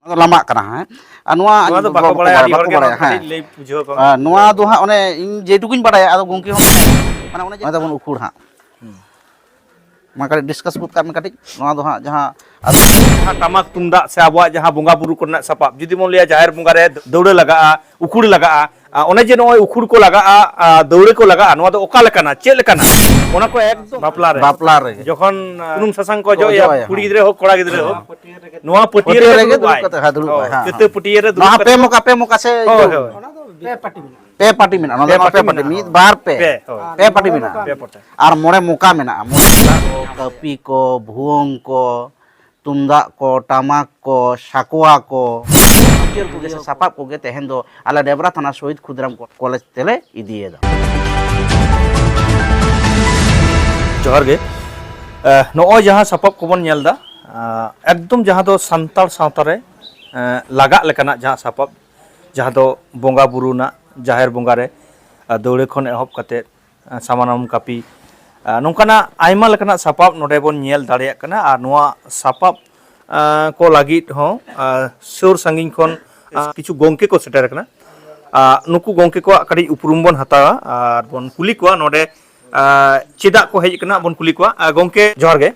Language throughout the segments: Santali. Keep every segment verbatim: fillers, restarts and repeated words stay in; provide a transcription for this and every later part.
ᱚᱱᱟ ᱫᱚ ᱞᱟᱢᱟᱜ ᱠᱟᱱᱟ, ᱦᱮᱸ᱾ ᱟᱨ ᱱᱚᱣᱟ ᱱᱚᱣᱟ ᱫᱚ ᱵᱟᱠᱚ ᱵᱟᱠᱚ ᱵᱟᱲᱟᱭᱟ, ᱵᱟᱲᱟᱭᱟ, ᱟᱹᱰᱤ ᱦᱚᱲ ᱵᱟᱠᱚ ᱜᱮ ᱵᱟᱲᱟᱭᱟ, ᱱᱚᱣᱟ ᱦᱮᱸ᱾ ᱠᱟᱹᱴᱤᱡ ᱞᱟᱹᱭ ᱵᱩᱡᱷᱟᱹᱣ ᱠᱚᱢ᱾ ᱟᱨ ᱱᱚᱣᱟ ᱫᱚ ᱦᱟᱸᱜ ᱚᱱᱮ ᱤᱧ ᱡᱮᱴᱩᱠᱩᱧ ᱵᱟᱲᱟᱭᱟ, ᱟᱫᱚ ᱜᱚᱢᱠᱮ ᱦᱚᱸ ᱢᱟᱱᱮ ᱚᱱᱟ ᱛᱟᱵᱚᱱ ᱩᱠᱷᱩᱲ ᱦᱟᱸᱜ᱾ ᱢᱟ ᱠᱟᱹᱴᱤᱡ ᱰᱤᱥᱠᱟᱥ ᱜᱚᱫ ᱠᱟᱜ ᱢᱮ ᱠᱟᱹᱴᱤᱡ ᱱᱚᱣᱟ ᱫᱚ ᱦᱟᱸᱜ ᱡᱟᱦᱟᱸ ᱟᱫᱚ ᱡᱟᱦᱟᱸ ᱴᱟᱢᱟᱠ ᱛᱩᱢᱫᱟᱜ ᱥᱮ ᱟᱵᱚᱣᱟᱜ ᱡᱟᱦᱟᱸ ᱵᱚᱸᱜᱟ ᱵᱩᱨᱩ ᱠᱚᱨᱮᱱᱟᱜ ᱥᱟᱯᱟᱵ, ᱡᱩᱫᱤ ᱵᱚᱱ ᱞᱟᱹᱭᱟ ᱡᱟᱦᱮᱨ ᱵᱚᱸᱜᱟ ᱨᱮ ᱫᱟᱹᱣᱲᱟᱹ ᱞᱟᱜᱟᱜᱼᱟ, ᱩᱠᱷᱩᱲ ᱞᱟᱜᱟᱜᱼᱟ, ᱚᱱᱮ ᱡᱮ ᱱᱚᱜᱼᱚᱭ ᱩᱠᱷᱩᱲ ᱠᱚ ᱞᱟᱜᱟᱜᱼᱟ, ᱫᱟᱹᱣᱲᱟᱹ ᱠᱚ ᱞᱟᱜᱟᱜᱼᱟ, ᱱᱚᱣᱟ ᱫᱚ ᱚᱠᱟ ᱞᱮᱠᱟᱱᱟ, ᱪᱮᱫ ᱞᱮᱠᱟᱱᱟ? ᱚᱱᱟ ᱠᱚ ᱮᱠᱫᱚᱢ ᱵᱟᱯᱞᱟ ᱨᱮ᱾ ᱵᱟᱯᱞᱟ ᱨᱮᱜᱮ᱾ ᱡᱚᱠᱷᱚᱱ ᱥᱩᱱᱩᱢ ᱥᱟᱥᱟᱝ ᱠᱚ ᱚᱡᱚᱜ ᱮᱭᱟ, ᱚᱡᱚᱜ ᱮᱭᱟ, ᱠᱩᱲᱤ ᱦᱮᱸ᱾ ᱜᱤᱫᱽᱨᱟᱹ ᱦᱳᱠ, ᱠᱚᱲᱟ ᱜᱤᱫᱽᱨᱟᱹ ᱦᱳᱠ, ᱱᱚᱣᱟ ᱯᱟᱹᱴᱭᱟᱹ ᱨᱮᱜᱮ ᱫᱩᱲᱩᱵ ᱠᱟᱛᱮ, ᱦᱮᱸ, ᱫᱩᱲᱩᱵ ᱠᱟᱛᱮ᱾ ᱦᱳᱭ, ᱦᱮᱸ᱾ ᱠᱤᱛᱟᱹ ᱯᱟᱹᱴᱭᱟᱹ ᱨᱮ ᱫᱩᱲᱩᱵ ᱱᱚᱣᱟ ᱯᱮ ᱠᱟᱛᱮ᱾ ᱢᱚᱠᱟ, ᱯᱮ ᱢᱚᱠᱟ ᱥᱮ ᱦᱳᱭ, ᱤᱭᱟᱹ? ᱦᱳᱭ᱾ ᱯᱮ ᱯᱟᱹᱴᱤ ᱢᱮᱱᱟᱜᱼᱟ᱾ ᱱᱚᱣᱟ ᱫᱚ ᱯᱮ ᱯᱟᱹᱴᱤ ᱢᱮᱱᱟᱜᱼᱟ᱾ ᱢᱤᱫ, ᱵᱟᱨ, ᱯᱮ᱾ ᱯᱮ, ᱦᱳᱭ᱾ ᱯᱮ ᱯᱟᱹᱴᱤ ᱢᱮᱱᱟᱜᱼᱟ᱾ ᱯᱮ ᱯᱟᱹᱴᱤ᱾ ᱟᱨ ᱢᱚᱬᱮ ᱢᱚᱠᱟ ᱢᱮᱱᱟᱜᱼᱟ᱾ ᱢᱚᱬᱮ ᱢᱚᱠᱟ, ᱠᱟᱹᱯᱤ ᱠᱚ, ᱵᱷᱩᱣᱟᱹᱝ ᱠᱚ, ᱛᱩᱢᱫᱟᱜ ᱠᱚ, ᱴᱟᱢᱟᱠ ᱠᱚ, ᱥᱟᱠᱣᱟ ᱠᱚ, ᱦᱟᱹᱛᱭᱟᱹᱨ ᱠᱚᱜᱮ ᱥᱮ ᱥᱟᱯᱟᱵ ᱠᱚᱜᱮ ᱛᱮᱦᱮᱧ ᱫᱚ ᱟᱞᱮ ᱰᱮᱵᱽᱨᱟ ᱛᱷᱟᱱᱟ ᱥᱚᱦᱤᱫ ᱠᱷᱩᱫᱤᱨᱟᱢ ᱠᱚᱞᱮᱡᱽ ᱛᱮᱞᱮ ᱤᱫᱤᱭᱮᱫᱟ᱾ ᱡᱚᱦᱟᱨ ᱜᱮ᱾ ᱮ, ᱱᱚᱜᱼᱚᱭ ᱡᱟᱦᱟᱸ ᱥᱟᱯᱟᱵ ᱠᱚᱵᱚᱱ ᱧᱮᱞ ᱮᱫᱟ, ᱮ, ᱮᱠᱫᱚᱢ ᱡᱟᱦᱟᱸ ᱫᱚ ᱥᱟᱱᱛᱟᱲ ᱥᱟᱶᱛᱟ ᱨᱮ, ᱮ, ᱞᱟᱜᱟᱜ ᱞᱮᱠᱟᱱᱟᱜ ᱡᱟᱦᱟᱸ ᱥᱟᱯᱟᱵ, ᱡᱟᱦᱟᱸ ᱫᱚ ᱵᱚᱸᱜᱟ ᱵᱩᱨᱩ ᱨᱮᱱᱟᱜ, ᱡᱟᱦᱮᱨ ᱵᱚᱸᱜᱟ ᱨᱮ, ᱮ, ᱫᱟᱹᱣᱲᱟᱹ ᱠᱷᱚᱱ ᱮᱦᱚᱵ ᱠᱟᱛᱮ, ᱮ, ᱥᱟᱢᱟᱱᱚᱢ ᱠᱟᱹᱯᱤ, ᱮ, ᱱᱚᱝᱠᱟᱱᱟᱜ ᱟᱭᱢᱟ ᱞᱮᱠᱟᱱᱟᱜ ᱥᱟᱯᱟᱵ ᱱᱚᱰᱮ ᱵᱚᱱ ᱧᱮᱞ ᱫᱟᱲᱮᱭᱟᱜ ᱠᱟᱱᱟ᱾ ᱟᱨ ᱱᱚᱣᱟ ᱥᱟᱯᱟᱵ, ᱮ, ᱠᱚ ᱞᱟᱹᱜᱤᱫ ᱦᱚᱸ, ᱮ, ᱥᱩᱨ ᱥᱟᱺᱜᱤᱧ ᱠᱷᱚᱱ, ᱮ, ᱠᱤᱪᱷᱩ ᱜᱚᱢᱠᱮ ᱠᱚ ᱥᱮᱴᱮᱨ ᱟᱠᱟᱱᱟ᱾ ᱮ, ᱱᱩᱠᱩ ᱜᱚᱢᱠᱮ ᱠᱚᱣᱟᱜ ᱠᱟᱹᱴᱤᱡ ᱩᱯᱨᱩᱢ ᱵᱚᱱ ᱦᱟᱛᱟᱣᱟ ᱟᱨ ᱵᱚᱱ ᱠᱩᱞᱤ ᱠᱚᱣᱟ ᱱᱚᱰᱮ, ᱮ, ᱪᱮᱫᱟᱜ ᱠᱚ ᱦᱮᱡ ᱟᱠᱟᱱᱟ ᱵᱚᱱ ᱠᱩᱞᱤ ᱠᱚᱣᱟ᱾ ᱮ, ᱜᱚᱢᱠᱮ, ᱡᱚᱦᱟᱨ ᱜᱮ᱾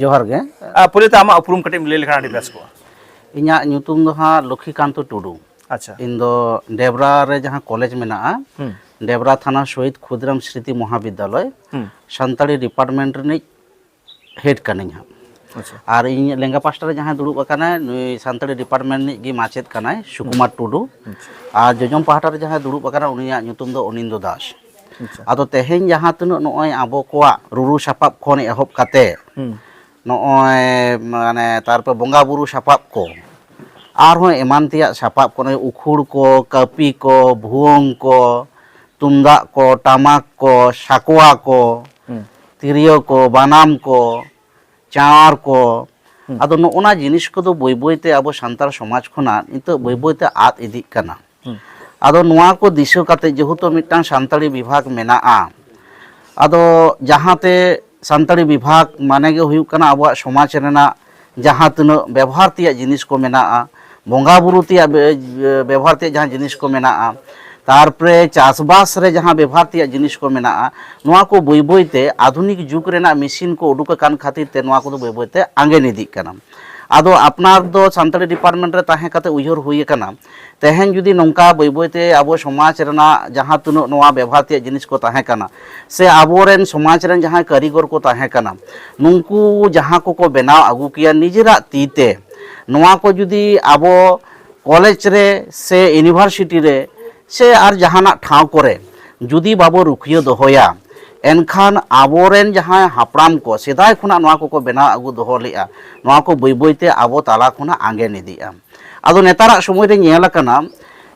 ᱡᱚᱦᱟᱨ ᱜᱮ᱾ ᱮ, ᱯᱳᱭᱞᱳ ᱛᱮ ᱟᱢᱟᱜ ᱩᱯᱨᱩᱢ ᱠᱟᱹᱴᱤᱡ ᱮᱢ ᱞᱟᱹᱭ ᱞᱮᱠᱷᱟᱱ ᱟᱹᱰᱤ ᱵᱮᱥ ᱠᱚᱜᱼᱟ᱾ ᱤᱧᱟᱹᱜ ᱧᱩᱛᱩᱢ ᱫᱚ ᱦᱟᱸᱜ ᱞᱚᱠᱠᱷᱤᱠᱟᱱᱛᱚ ᱴᱩᱰᱩ᱾ ᱟᱪᱪᱷᱟ᱾ ᱤᱧ ᱫᱚ ᱰᱮᱵᱽᱨᱟ ᱨᱮ ᱡᱟᱦᱟᱸ ᱠᱚᱞᱮᱡᱽ ᱢᱮᱱᱟᱜᱼᱟ, ᱦᱩᱸ᱾ ᱰᱮᱵᱽᱨᱟ ᱛᱷᱟᱱᱟ ᱥᱚᱦᱤᱫ ᱠᱷᱩᱫᱤᱨᱟᱢ ᱥᱢᱨᱤᱛᱤ ᱢᱚᱦᱟᱵᱤᱫᱽᱫᱟᱞᱚᱭ, ᱦᱩᱸ᱾ ᱥᱟᱱᱛᱟᱲᱤ ᱰᱤᱯᱟᱨᱴᱢᱮᱱᱴ ᱨᱤᱱᱤᱡ ᱦᱮᱰ ᱠᱟᱹᱱᱟᱹᱧ ᱦᱟᱸᱜ᱾ ᱟᱪᱪᱷᱟ᱾ ᱟᱨ ᱤᱧ ᱞᱮᱸᱜᱟ ᱯᱟᱥᱴᱟ ᱨᱮ ᱡᱟᱦᱟᱸᱭ ᱫᱩᱲᱩᱵ ᱟᱠᱟᱱᱟᱭ, ᱱᱩᱭ ᱥᱟᱱᱛᱟᱲᱤ ᱰᱤᱯᱟᱨᱴᱢᱮᱱᱴ ᱨᱤᱱᱤᱡ ᱜᱮ ᱢᱟᱪᱮᱫ ᱠᱟᱱᱟᱭ, ᱥᱩᱠᱩᱢᱟᱨ ᱴᱩᱰᱩ᱾ ᱟᱪᱪᱷᱟ᱾ ᱟᱨ ᱡᱚᱡᱚᱢ ᱯᱟᱦᱴᱟ ᱨᱮ ᱡᱟᱦᱟᱸᱭ ᱫᱩᱲᱩᱵ ᱟᱠᱟᱱᱟ, ᱩᱱᱤᱭᱟᱜ ᱧᱩᱛᱩᱢ ᱫᱚ ᱚᱱᱤᱱᱫᱚ ᱫᱟᱥ᱾ ᱟᱪᱪᱷᱟ᱾ ᱟᱫᱚ ᱛᱮᱦᱮᱧ ᱡᱟᱦᱟᱸ ᱛᱤᱱᱟᱹᱜ ᱱᱚᱜᱼᱚᱭ ᱟᱵᱚ ᱠᱚᱣᱟᱜ ᱨᱩᱨᱩ ᱥᱟᱯᱟᱵ ᱠᱷᱚᱱ ᱮᱦᱚᱵ ᱠᱟᱛᱮ, ᱦᱩᱸ᱾ ᱱᱚᱜᱼᱚᱭ ᱢᱟᱱᱮ ᱛᱟᱨᱯᱚᱨ ᱵᱚᱸᱜᱟ ᱵᱩᱨᱩ ᱥᱟᱯᱟᱵ ᱠᱚ, ᱟᱨᱦᱚᱸ ᱮᱢᱟᱱ ᱛᱮᱭᱟᱜ ᱥᱟᱯᱟᱵ ᱠᱚ, ᱱᱚᱜᱼᱚᱭ ᱩᱠᱷᱩᱲ ᱠᱚ, ᱠᱟᱹᱯᱤ ᱠᱚ, ᱵᱷᱩᱣᱟᱹᱝ ᱠᱚ, ᱛᱩᱢᱫᱟᱜ ᱠᱚ, ᱴᱟᱢᱟᱠ ᱠᱚ, ᱥᱟᱠᱣᱟ ᱠᱚ, ᱦᱩᱸ᱾ ᱛᱤᱨᱭᱳ ᱠᱚ, ᱵᱟᱱᱟᱢ ᱠᱚ, ᱪᱟᱸᱣᱟᱨ ᱠᱚ᱾ ᱦᱩᱸ᱾ ᱟᱫᱚ ᱱᱚᱜᱼᱚ ᱱᱟ ᱡᱤᱱᱤᱥ ᱠᱚᱫᱚ ᱵᱟᱹᱭ ᱵᱟᱹᱭ ᱛᱮ ᱟᱵᱚ ᱥᱟᱱᱛᱟᱲ ᱥᱚᱢᱟᱡᱽ ᱠᱷᱚᱱᱟᱜ ᱱᱤᱛᱚᱜ ᱵᱟᱹᱭ ᱵᱟᱹᱭ ᱛᱮ ᱟᱫ ᱤᱫᱤᱜ ᱠᱟᱱᱟ᱾ ᱦᱩᱸ᱾ ᱟᱫᱚ ᱱᱚᱣᱟ ᱠᱚ ᱫᱤᱥᱟᱹ ᱠᱟᱛᱮ, ᱡᱮᱦᱮᱛᱩ ᱢᱤᱫᱴᱟᱝ ᱥᱟᱱᱛᱟᱲᱤ ᱵᱤᱵᱷᱟᱜᱽ ᱢᱮᱱᱟᱜᱼᱟ, ᱟᱫᱚ ᱡᱟᱦᱟᱸᱛᱮ ᱥᱟᱱᱛᱟᱲᱤ ᱵᱤᱵᱷᱟᱜᱽ ᱢᱟᱱᱮ ᱜᱮ ᱦᱩᱭᱩᱜ ᱠᱟᱱᱟ ᱟᱵᱚᱣᱟᱜ ᱥᱚᱢᱟᱡᱽ ᱨᱮᱱᱟᱜ ᱡᱟᱦᱟᱸ ᱛᱤᱱᱟᱹᱜ ᱵᱮᱵᱚᱦᱟᱨ ᱛᱮᱭᱟᱜ ᱡᱤᱱᱤᱥ ᱠᱚ ᱢᱮᱱᱟᱜᱼᱟ, ᱵᱚᱸᱜᱟ ᱵᱩᱨᱩ ᱛᱮᱭᱟᱜ ᱵᱮ-, ᱵᱮᱵᱚᱦᱟᱨ ᱛᱮᱭᱟᱜ ᱡᱟᱦᱟᱸ ᱡᱤᱱᱤᱥ ᱠᱚ ᱢᱮᱱᱟᱜᱼᱟ, ᱛᱟᱨᱯᱚᱨᱮ ᱪᱟᱥᱵᱟᱥ ᱨᱮ ᱡᱟᱦᱟᱸ ᱵᱮᱵᱚᱦᱟᱨ ᱛᱮᱭᱟᱜ ᱡᱤᱱᱤᱥ ᱠᱚ ᱢᱮᱱᱟᱜᱼᱟ, ᱱᱚᱣᱟ ᱠᱚ ᱵᱟᱹᱭ ᱵᱟᱹᱭ ᱛᱮ ᱟᱫᱷᱩᱱᱤᱠ ᱡᱩᱜᱽ ᱨᱮᱱᱟᱜ ᱢᱮᱥᱤᱱ ᱠᱚ ᱩᱰᱩᱠ ᱟᱠᱟᱱ ᱠᱷᱟᱹᱛᱤᱨ ᱛᱮ ᱱᱚᱣᱟ ᱠᱚᱫᱚ ᱵᱟᱹᱭ ᱵᱟᱹᱭ ᱛᱮ ᱟᱸᱜᱮᱱ ᱤᱫᱤᱜ ᱠᱟᱱᱟ᱾ ᱟᱫᱚ ᱟᱯᱱᱟᱨ ᱫᱚ ᱥᱟᱱᱛᱟᱲᱤ ᱰᱤᱯᱟᱨᱴᱢᱮᱱᱴ ᱨᱮ ᱛᱟᱦᱮᱸ ᱠᱟᱛᱮ ᱩᱭᱦᱟᱹᱨ ᱦᱩᱭ ᱟᱠᱟᱱᱟ, ᱛᱮᱦᱮᱧ ᱡᱩᱫᱤ ᱱᱚᱝᱠᱟ ᱵᱟᱹᱭ ᱵᱟᱹᱭ ᱛᱮ ᱟᱵᱚ ᱥᱚᱢᱟᱡᱽ ᱨᱮᱱᱟᱜ ᱡᱟᱦᱟᱸ ᱛᱤᱱᱟᱹᱜ ᱱᱚᱣᱟ ᱵᱮᱵᱚᱦᱟᱨ ᱛᱮᱭᱟᱜ ᱡᱤᱱᱤᱥ ᱠᱚ ᱛᱟᱦᱮᱸ ᱠᱟᱱᱟ, ᱥᱮ ᱟᱵᱚᱨᱮᱱ ᱥᱚᱢᱟᱡᱽ ᱨᱮᱱ ᱡᱟᱦᱟᱸᱭ ᱠᱟᱹᱨᱤᱜᱚᱨ ᱠᱚ ᱛᱟᱦᱮᱸ ᱠᱟᱱᱟ, ᱱᱩᱝᱠᱩ ᱡᱟᱦᱟᱸ ᱠᱚᱠᱚ ᱵᱮᱱᱟᱣ ᱟᱹᱜᱩ ᱠᱮᱭᱟ ᱱᱤᱡᱮᱨᱟᱜ ᱛᱤ ᱛᱮ, ᱱᱚᱣᱟ ᱠᱚ ᱡᱩᱫᱤ ᱟᱵᱚ ᱠᱚᱞᱮᱡᱽ ᱨᱮ ᱥᱮ ᱤᱭᱩᱱᱤᱵᱷᱟᱨᱥᱤᱴᱤ ᱨᱮ ᱥᱮ ᱟᱨ ᱡᱟᱦᱟᱱᱟᱜ ᱴᱷᱟᱶ ᱠᱚᱨᱮ ᱡᱩᱫᱤ ᱵᱟᱵᱚ ᱨᱩᱠᱷᱤᱭᱟᱹ ᱫᱚᱦᱚᱭᱟ, ᱮᱱᱠᱷᱟᱱ ᱟᱵᱚᱨᱮᱱ ᱡᱟᱦᱟᱸᱭ ᱦᱟᱯᱲᱟᱢ ᱠᱚ ᱥᱮᱫᱟᱭ ᱠᱷᱚᱱᱟᱜ ᱱᱚᱣᱟ ᱠᱚᱠᱚ ᱵᱮᱱᱟᱣ ᱟᱹᱜᱩ ᱫᱚᱦᱚ ᱞᱮᱫᱼᱟ, ᱱᱚᱣᱟ ᱠᱚ ᱵᱟᱹᱭ ᱵᱟᱹᱭ ᱛᱮ ᱟᱵᱚ ᱛᱟᱞᱟ ᱠᱷᱚᱱᱟᱜ ᱟᱸᱜᱮᱱ ᱤᱫᱤᱜᱼᱟ᱾ ᱟᱫᱚ ᱱᱮᱛᱟᱨᱟᱜ ᱥᱚᱢᱚᱭ ᱨᱮ ᱧᱮᱞ ᱟᱠᱟᱱᱟ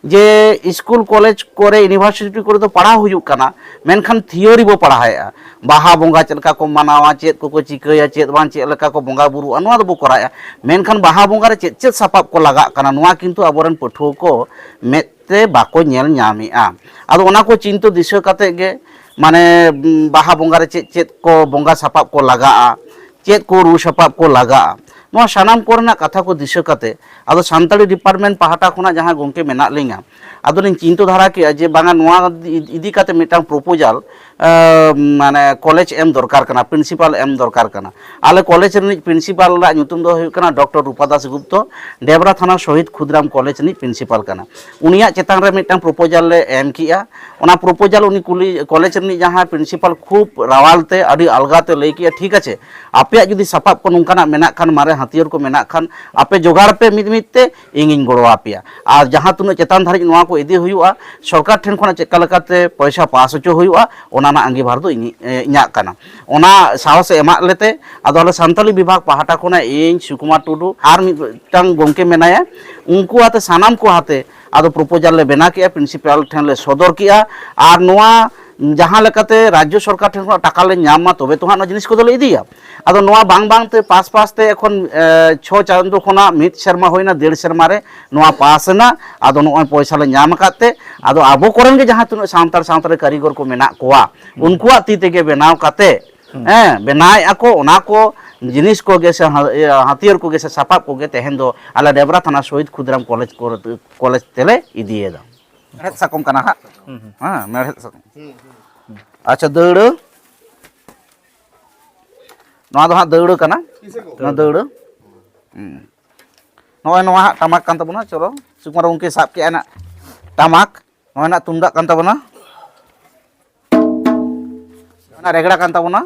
ᱡᱮ ᱥᱠᱩᱞ, ᱠᱚᱞᱮᱡᱽ ᱠᱚᱨᱮ, ᱤᱭᱩᱱᱤᱵᱷᱟᱨᱥᱤᱴᱤ ᱠᱚᱨᱮ ᱫᱚ ᱯᱟᱲᱦᱟᱣ ᱦᱩᱭᱩᱜ ᱠᱟᱱᱟ, ᱢᱮᱱᱠᱷᱟᱱ ᱛᱷᱤᱭᱳᱨᱤ ᱵᱚ ᱯᱟᱲᱦᱟᱣᱮᱫᱼᱟ᱾ ᱵᱟᱦᱟ ᱵᱚᱸᱜᱟ ᱪᱮᱫ ᱞᱮᱠᱟ ᱠᱚ ᱢᱟᱱᱟᱣᱟ, ᱪᱮᱫ ᱠᱚᱠᱚ ᱪᱤᱠᱟᱹᱭᱟ, ᱪᱮᱫ ᱵᱟᱝ, ᱪᱮᱫ ᱞᱮᱠᱟ ᱠᱚ ᱵᱚᱸᱜᱟ ᱵᱩᱨᱩᱜᱼᱟ, ᱱᱚᱣᱟ ᱫᱚᱵᱚ ᱠᱚᱨᱟᱣᱮᱫᱼᱟ᱾ ᱢᱮᱱᱠᱷᱟᱱ ᱵᱟᱦᱟ ᱵᱚᱸᱜᱟ ᱨᱮ ᱪᱮᱫ ᱪᱮᱫ ᱥᱟᱯᱟᱵ ᱠᱚ ᱞᱟᱜᱟᱜ ᱠᱟᱱᱟ, ᱱᱚᱣᱟ ᱠᱤᱱᱛᱩ ᱟᱵᱚᱨᱮᱱ ᱯᱟᱹᱴᱷᱩᱣᱟᱹ ᱠᱚ ᱢᱮᱫ ᱛᱮ ᱵᱟᱠᱚ ᱧᱮᱞ ᱧᱟᱢᱮᱫᱼᱟ᱾ ᱟᱫᱚ ᱚᱱᱟ ᱠᱚ ᱪᱤᱱᱛᱟᱹ ᱫᱤᱥᱟᱹ ᱠᱟᱛᱮ ᱜᱮ, ᱢᱟᱱᱮ, ᱩᱢ, ᱵᱟᱦᱟ ᱵᱚᱸᱜᱟ ᱨᱮ ᱪᱮᱫ ᱪᱮᱫ ᱠᱚ ᱵᱚᱸᱜᱟ ᱥᱟᱯᱟᱵ ᱠᱚ ᱞᱟᱜᱟᱜᱼᱟ, ᱪᱮᱫ ᱠᱚ ᱨᱩ ᱥᱟᱯᱟᱵ ᱠᱚ ᱞᱟᱜᱟᱜᱼᱟ, ᱱᱚᱣᱟ ᱥᱟᱱᱟᱢ ᱠᱚᱨᱮᱱᱟᱜ ᱠᱟᱛᱷᱟ ᱠᱚ ᱫᱤᱥᱟᱹ ᱠᱟᱛᱮ, ᱟᱫᱚ ᱥᱟᱱᱛᱟᱲᱤ ᱰᱤᱯᱟᱨᱴᱢᱮᱱᱴ ᱯᱟᱦᱴᱟ ᱠᱷᱚᱱᱟᱜ ᱡᱟᱦᱟᱸ ᱜᱚᱢᱠᱮ ᱢᱮᱱᱟᱜ ᱞᱤᱧᱟ, ᱟᱫᱚᱞᱤᱧ ᱪᱤᱱᱛᱟᱹ ᱫᱷᱟᱨᱟ ᱠᱮᱜᱼᱟ ᱡᱮ ᱵᱟᱝᱟ, ᱱᱚᱣᱟ ᱤᱫᱤ ᱠᱟᱛᱮ ᱢᱤᱫᱴᱟᱝ ᱯᱨᱚᱯᱳᱡᱟᱞ, ᱟᱸ, ᱢᱟᱱᱮ, ᱠᱚᱞᱮᱡᱽ ᱮᱢ ᱫᱚᱨᱠᱟᱨ ᱠᱟᱱᱟ, ᱯᱨᱤᱱᱥᱤᱯᱟᱞ ᱮᱢ ᱫᱚᱨᱠᱟᱨ ᱠᱟᱱᱟ᱾ ᱟᱞᱮ ᱠᱚᱞᱮᱡᱽ ᱨᱤᱱᱤᱡ ᱯᱨᱤᱱᱥᱤᱯᱟᱞ ᱨᱮᱱᱟᱜ ᱧᱩᱛᱩᱢ ᱫᱚ ᱦᱩᱭᱩᱜ ᱠᱟᱱᱟ ᱰᱚᱠᱴᱚᱨ ᱨᱩᱯᱟ ᱫᱟᱥ ᱜᱩᱯᱛᱚ, ᱰᱮᱵᱽᱨᱟ ᱛᱷᱟᱱᱟ ᱥᱚᱦᱤᱫ ᱠᱷᱩᱫᱤᱨᱟᱢ ᱠᱚᱞᱮᱡᱽ ᱨᱤᱱᱤᱡ ᱯᱨᱤᱱᱥᱤᱯᱟᱞ ᱠᱟᱱᱟ᱾ ᱩᱱᱤᱭᱟᱜ ᱪᱮᱛᱟᱱ ᱨᱮ ᱢᱤᱫᱴᱟᱝ ᱯᱨᱚᱯᱳᱡᱟᱞ ᱞᱮ ᱮᱢ ᱠᱮᱜᱼᱟ᱾ ᱚᱱᱟ ᱯᱨᱚᱯᱳᱡᱟᱞ ᱩᱱᱤ ᱠᱩᱞᱤ, ᱠᱚᱞᱮᱡᱽ ᱨᱤᱱᱤᱡ ᱡᱟᱦᱟᱸᱭ ᱯᱨᱤᱱᱥᱤᱯᱟᱞ ᱠᱷᱩᱵ ᱨᱟᱣᱟᱞ ᱛᱮ, ᱟᱹᱰᱤ ᱟᱞᱜᱟ ᱛᱮ ᱞᱟᱹᱭ ᱠᱮᱜᱼᱟ, "ᱴᱷᱤᱠ ᱟᱪᱷᱮ, ᱟᱯᱮᱭᱟᱜ ᱡᱩᱫᱤ ᱥᱟᱯᱟᱵ ᱠᱚ ᱱᱚᱝᱠᱟᱱᱟᱜ ᱢᱮᱱᱟᱜ ᱠᱷᱟᱱ, ᱢᱟᱨᱮ ᱦᱟᱹᱛᱭᱟᱹᱨ ᱠᱚ ᱢᱮᱱᱟᱜ ᱠᱷᱟᱱ, ᱟᱯᱮ ᱡᱚᱜᱟᱲ ᱯᱮ ᱢᱤᱫ ᱢᱤᱫ ᱛᱮ, ᱤᱧᱤᱧ ᱜᱚᱲᱚ ᱟᱯᱮᱭᱟ᱾ ᱟᱨ ᱡᱟᱦᱟᱸ ᱛᱤᱱᱟᱹᱜ ᱪᱮᱛᱟᱱ ᱫᱷᱟᱹᱨᱤᱡ ᱱᱚᱣᱟ ᱠᱚ ᱤᱫᱤ ᱦᱩᱭᱩᱜᱼᱟ, ᱥᱚᱨᱠᱟᱨ ᱴᱷᱮᱱ ᱠᱷᱚᱱᱟᱜ ᱪᱮᱫ ᱞᱮᱠᱟ ᱞᱮᱠᱟᱛᱮ ᱯᱚᱭᱥᱟ ᱯᱟᱥ ᱦᱚᱪᱚ ᱦᱩᱭᱩᱜᱼᱟ, ᱚᱱᱟ ᱨᱮᱱᱟᱜ ᱟᱸᱜᱤᱵᱷᱟᱨ ᱫᱚ ᱤᱧ, ᱮ, ᱤᱧᱟᱹᱜ ᱠᱟᱱᱟ᱾" ᱚᱱᱟ ᱥᱟᱦᱚᱥ ᱮ ᱮᱢᱟᱜ ᱞᱮᱛᱮ, ᱟᱫᱚ ᱟᱞᱮ ᱥᱟᱱᱛᱟᱲᱤ ᱵᱤᱵᱷᱟᱜᱽ ᱯᱟᱦᱴᱟ ᱠᱷᱚᱱᱟᱜ ᱤᱧ, ᱥᱩᱠᱩᱢᱟᱨ ᱴᱩᱰᱩ, ᱟᱨ ᱢᱤᱫᱴᱟᱝ ᱜᱚᱢᱠᱮ ᱢᱮᱱᱟᱭᱟ, ᱩᱱᱠᱩ ᱟᱛᱮ, ᱥᱟᱱᱟᱢ ᱠᱚ ᱟᱛᱮ ᱟᱫᱚ ᱯᱨᱚᱯᱳᱡᱟᱞ ᱞᱮ ᱵᱮᱱᱟᱣ ᱠᱮᱜᱼᱟ, ᱯᱨᱤᱱᱥᱤᱯᱟᱞ ᱴᱷᱮᱱ ᱞᱮ ᱥᱚᱫᱚᱨ ᱠᱮᱜᱼᱟ᱾ ᱟᱨ ᱱᱚᱣᱟ ᱡᱟᱦᱟᱸ ᱞᱮᱠᱟᱛᱮ ᱨᱟᱡᱽᱡᱚ ᱥᱚᱨᱠᱟᱨ ᱴᱷᱮᱱ ᱠᱷᱚᱱᱟᱜ ᱴᱟᱠᱟ ᱞᱮ ᱧᱟᱢ ᱢᱟ, ᱛᱚᱵᱮ ᱛᱚ ᱦᱟᱸᱜ ᱱᱚᱣᱟ ᱡᱤᱱᱤᱥ ᱠᱚᱫᱚ ᱞᱮ ᱤᱫᱤᱭᱟ᱾ ᱟᱫᱚ ᱱᱚᱣᱟ ᱵᱟᱝ ᱵᱟᱝ ᱛᱮ ᱯᱟᱥ ᱯᱟᱥ ᱛᱮ ᱮᱠᱷᱚᱱ, ᱮ, ᱪᱷᱚ ᱪᱟᱸᱫᱚ ᱠᱷᱚᱱᱟᱜ ᱢᱤᱫ ᱥᱮᱨᱢᱟ ᱦᱩᱭᱱᱟ, ᱰᱮᱲ ᱥᱮᱨᱢᱟ ᱨᱮ ᱱᱚᱣᱟ ᱯᱟᱥ ᱮᱱᱟ᱾ ᱟᱫᱚ ᱱᱚᱜᱼᱚᱭ ᱯᱚᱭᱥᱟ ᱞᱮ ᱧᱟᱢ ᱟᱠᱟᱫ ᱛᱮ, ᱟᱫᱚ ᱟᱵᱚ ᱠᱚᱨᱮᱱ ᱜᱮ ᱡᱟᱦᱟᱸ ᱛᱤᱱᱟᱹᱜ ᱥᱟᱱᱛᱟᱲ ᱥᱟᱶᱛᱟ ᱨᱮ ᱠᱟᱹᱨᱤᱜᱚᱨ ᱠᱚ ᱢᱮᱱᱟᱜ ᱠᱚᱣᱟ, ᱦᱩᱸ᱾ ᱩᱱᱠᱩᱣᱟᱜ ᱛᱤ ᱛᱮᱜᱮ ᱵᱮᱱᱟᱣ ᱠᱟᱛᱮ, ᱦᱩᱸ᱾ ᱦᱮᱸ, ᱵᱮᱱᱟᱣᱮᱫᱼᱟ ᱠᱚ, ᱚᱱᱟ ᱠᱚ ᱡᱤᱱᱤᱥ ᱠᱚᱜᱮ ᱥᱮ ᱦᱟ-, ᱤᱭᱟᱹ, ᱦᱟᱹᱛᱭᱟᱹᱨ ᱠᱚᱜᱮ ᱥᱮ ᱥᱟᱯᱟᱵ ᱠᱚᱜᱮ ᱛᱮᱦᱮᱧ ᱫᱚ ᱟᱞᱮ ᱰᱮᱵᱽᱨᱟ ᱛᱷᱟᱱᱟ ᱥᱚᱦᱤᱫ ᱠᱷᱩᱫᱤᱨᱟᱢ ᱠᱚᱞᱮᱡᱽ ᱠᱚᱨᱮ, ᱠᱚᱞᱮᱡᱽ ᱛᱮᱞᱮ ᱤᱫᱤᱭᱮᱫᱟ᱾ ᱢᱮᱲᱦᱮᱫ ᱥᱟᱠᱚᱢ ᱠᱟᱱᱟ ᱦᱟᱸᱜ᱾ ᱦᱩᱸ, ᱦᱩᱸ᱾ ᱦᱮᱸ, ᱢᱮᱲᱦᱮᱫ ᱥᱟᱠᱚᱢ᱾ ᱟᱪᱪᱷᱟ, ᱫᱟᱹᱣᱲᱟᱹ᱾ ᱱᱚᱣᱟ ᱫᱚ ᱦᱟᱸᱜ ᱫᱟᱹᱣᱲᱟᱹ ᱠᱟᱱᱟ᱾ ᱱᱚᱣᱟ ᱫᱟᱹᱣᱲᱟᱹ᱾ ᱦᱩᱸ᱾ ᱱᱚᱜᱼᱚᱭ ᱱᱚᱣᱟ ᱦᱟᱸᱜ ᱴᱟᱢᱟᱠ ᱠᱟᱱ ᱛᱟᱵᱚᱱᱟ᱾ ᱪᱚᱞᱚ, ᱥᱩᱠᱩᱢᱟᱨ ᱜᱚᱢᱠᱮ ᱥᱟᱵ ᱠᱮᱜᱼᱟ ᱱᱟᱜ ᱴᱟᱢᱟᱠ᱾ ᱱᱚᱜᱼᱚᱭ ᱱᱟᱜ ᱛᱩᱢᱫᱟᱜ ᱠᱟᱱ ᱛᱟᱵᱚᱱᱟ᱾ ᱚᱱᱟ ᱨᱮᱜᱽᱲᱟ ᱠᱟᱱ ᱛᱟᱵᱚᱱᱟ᱾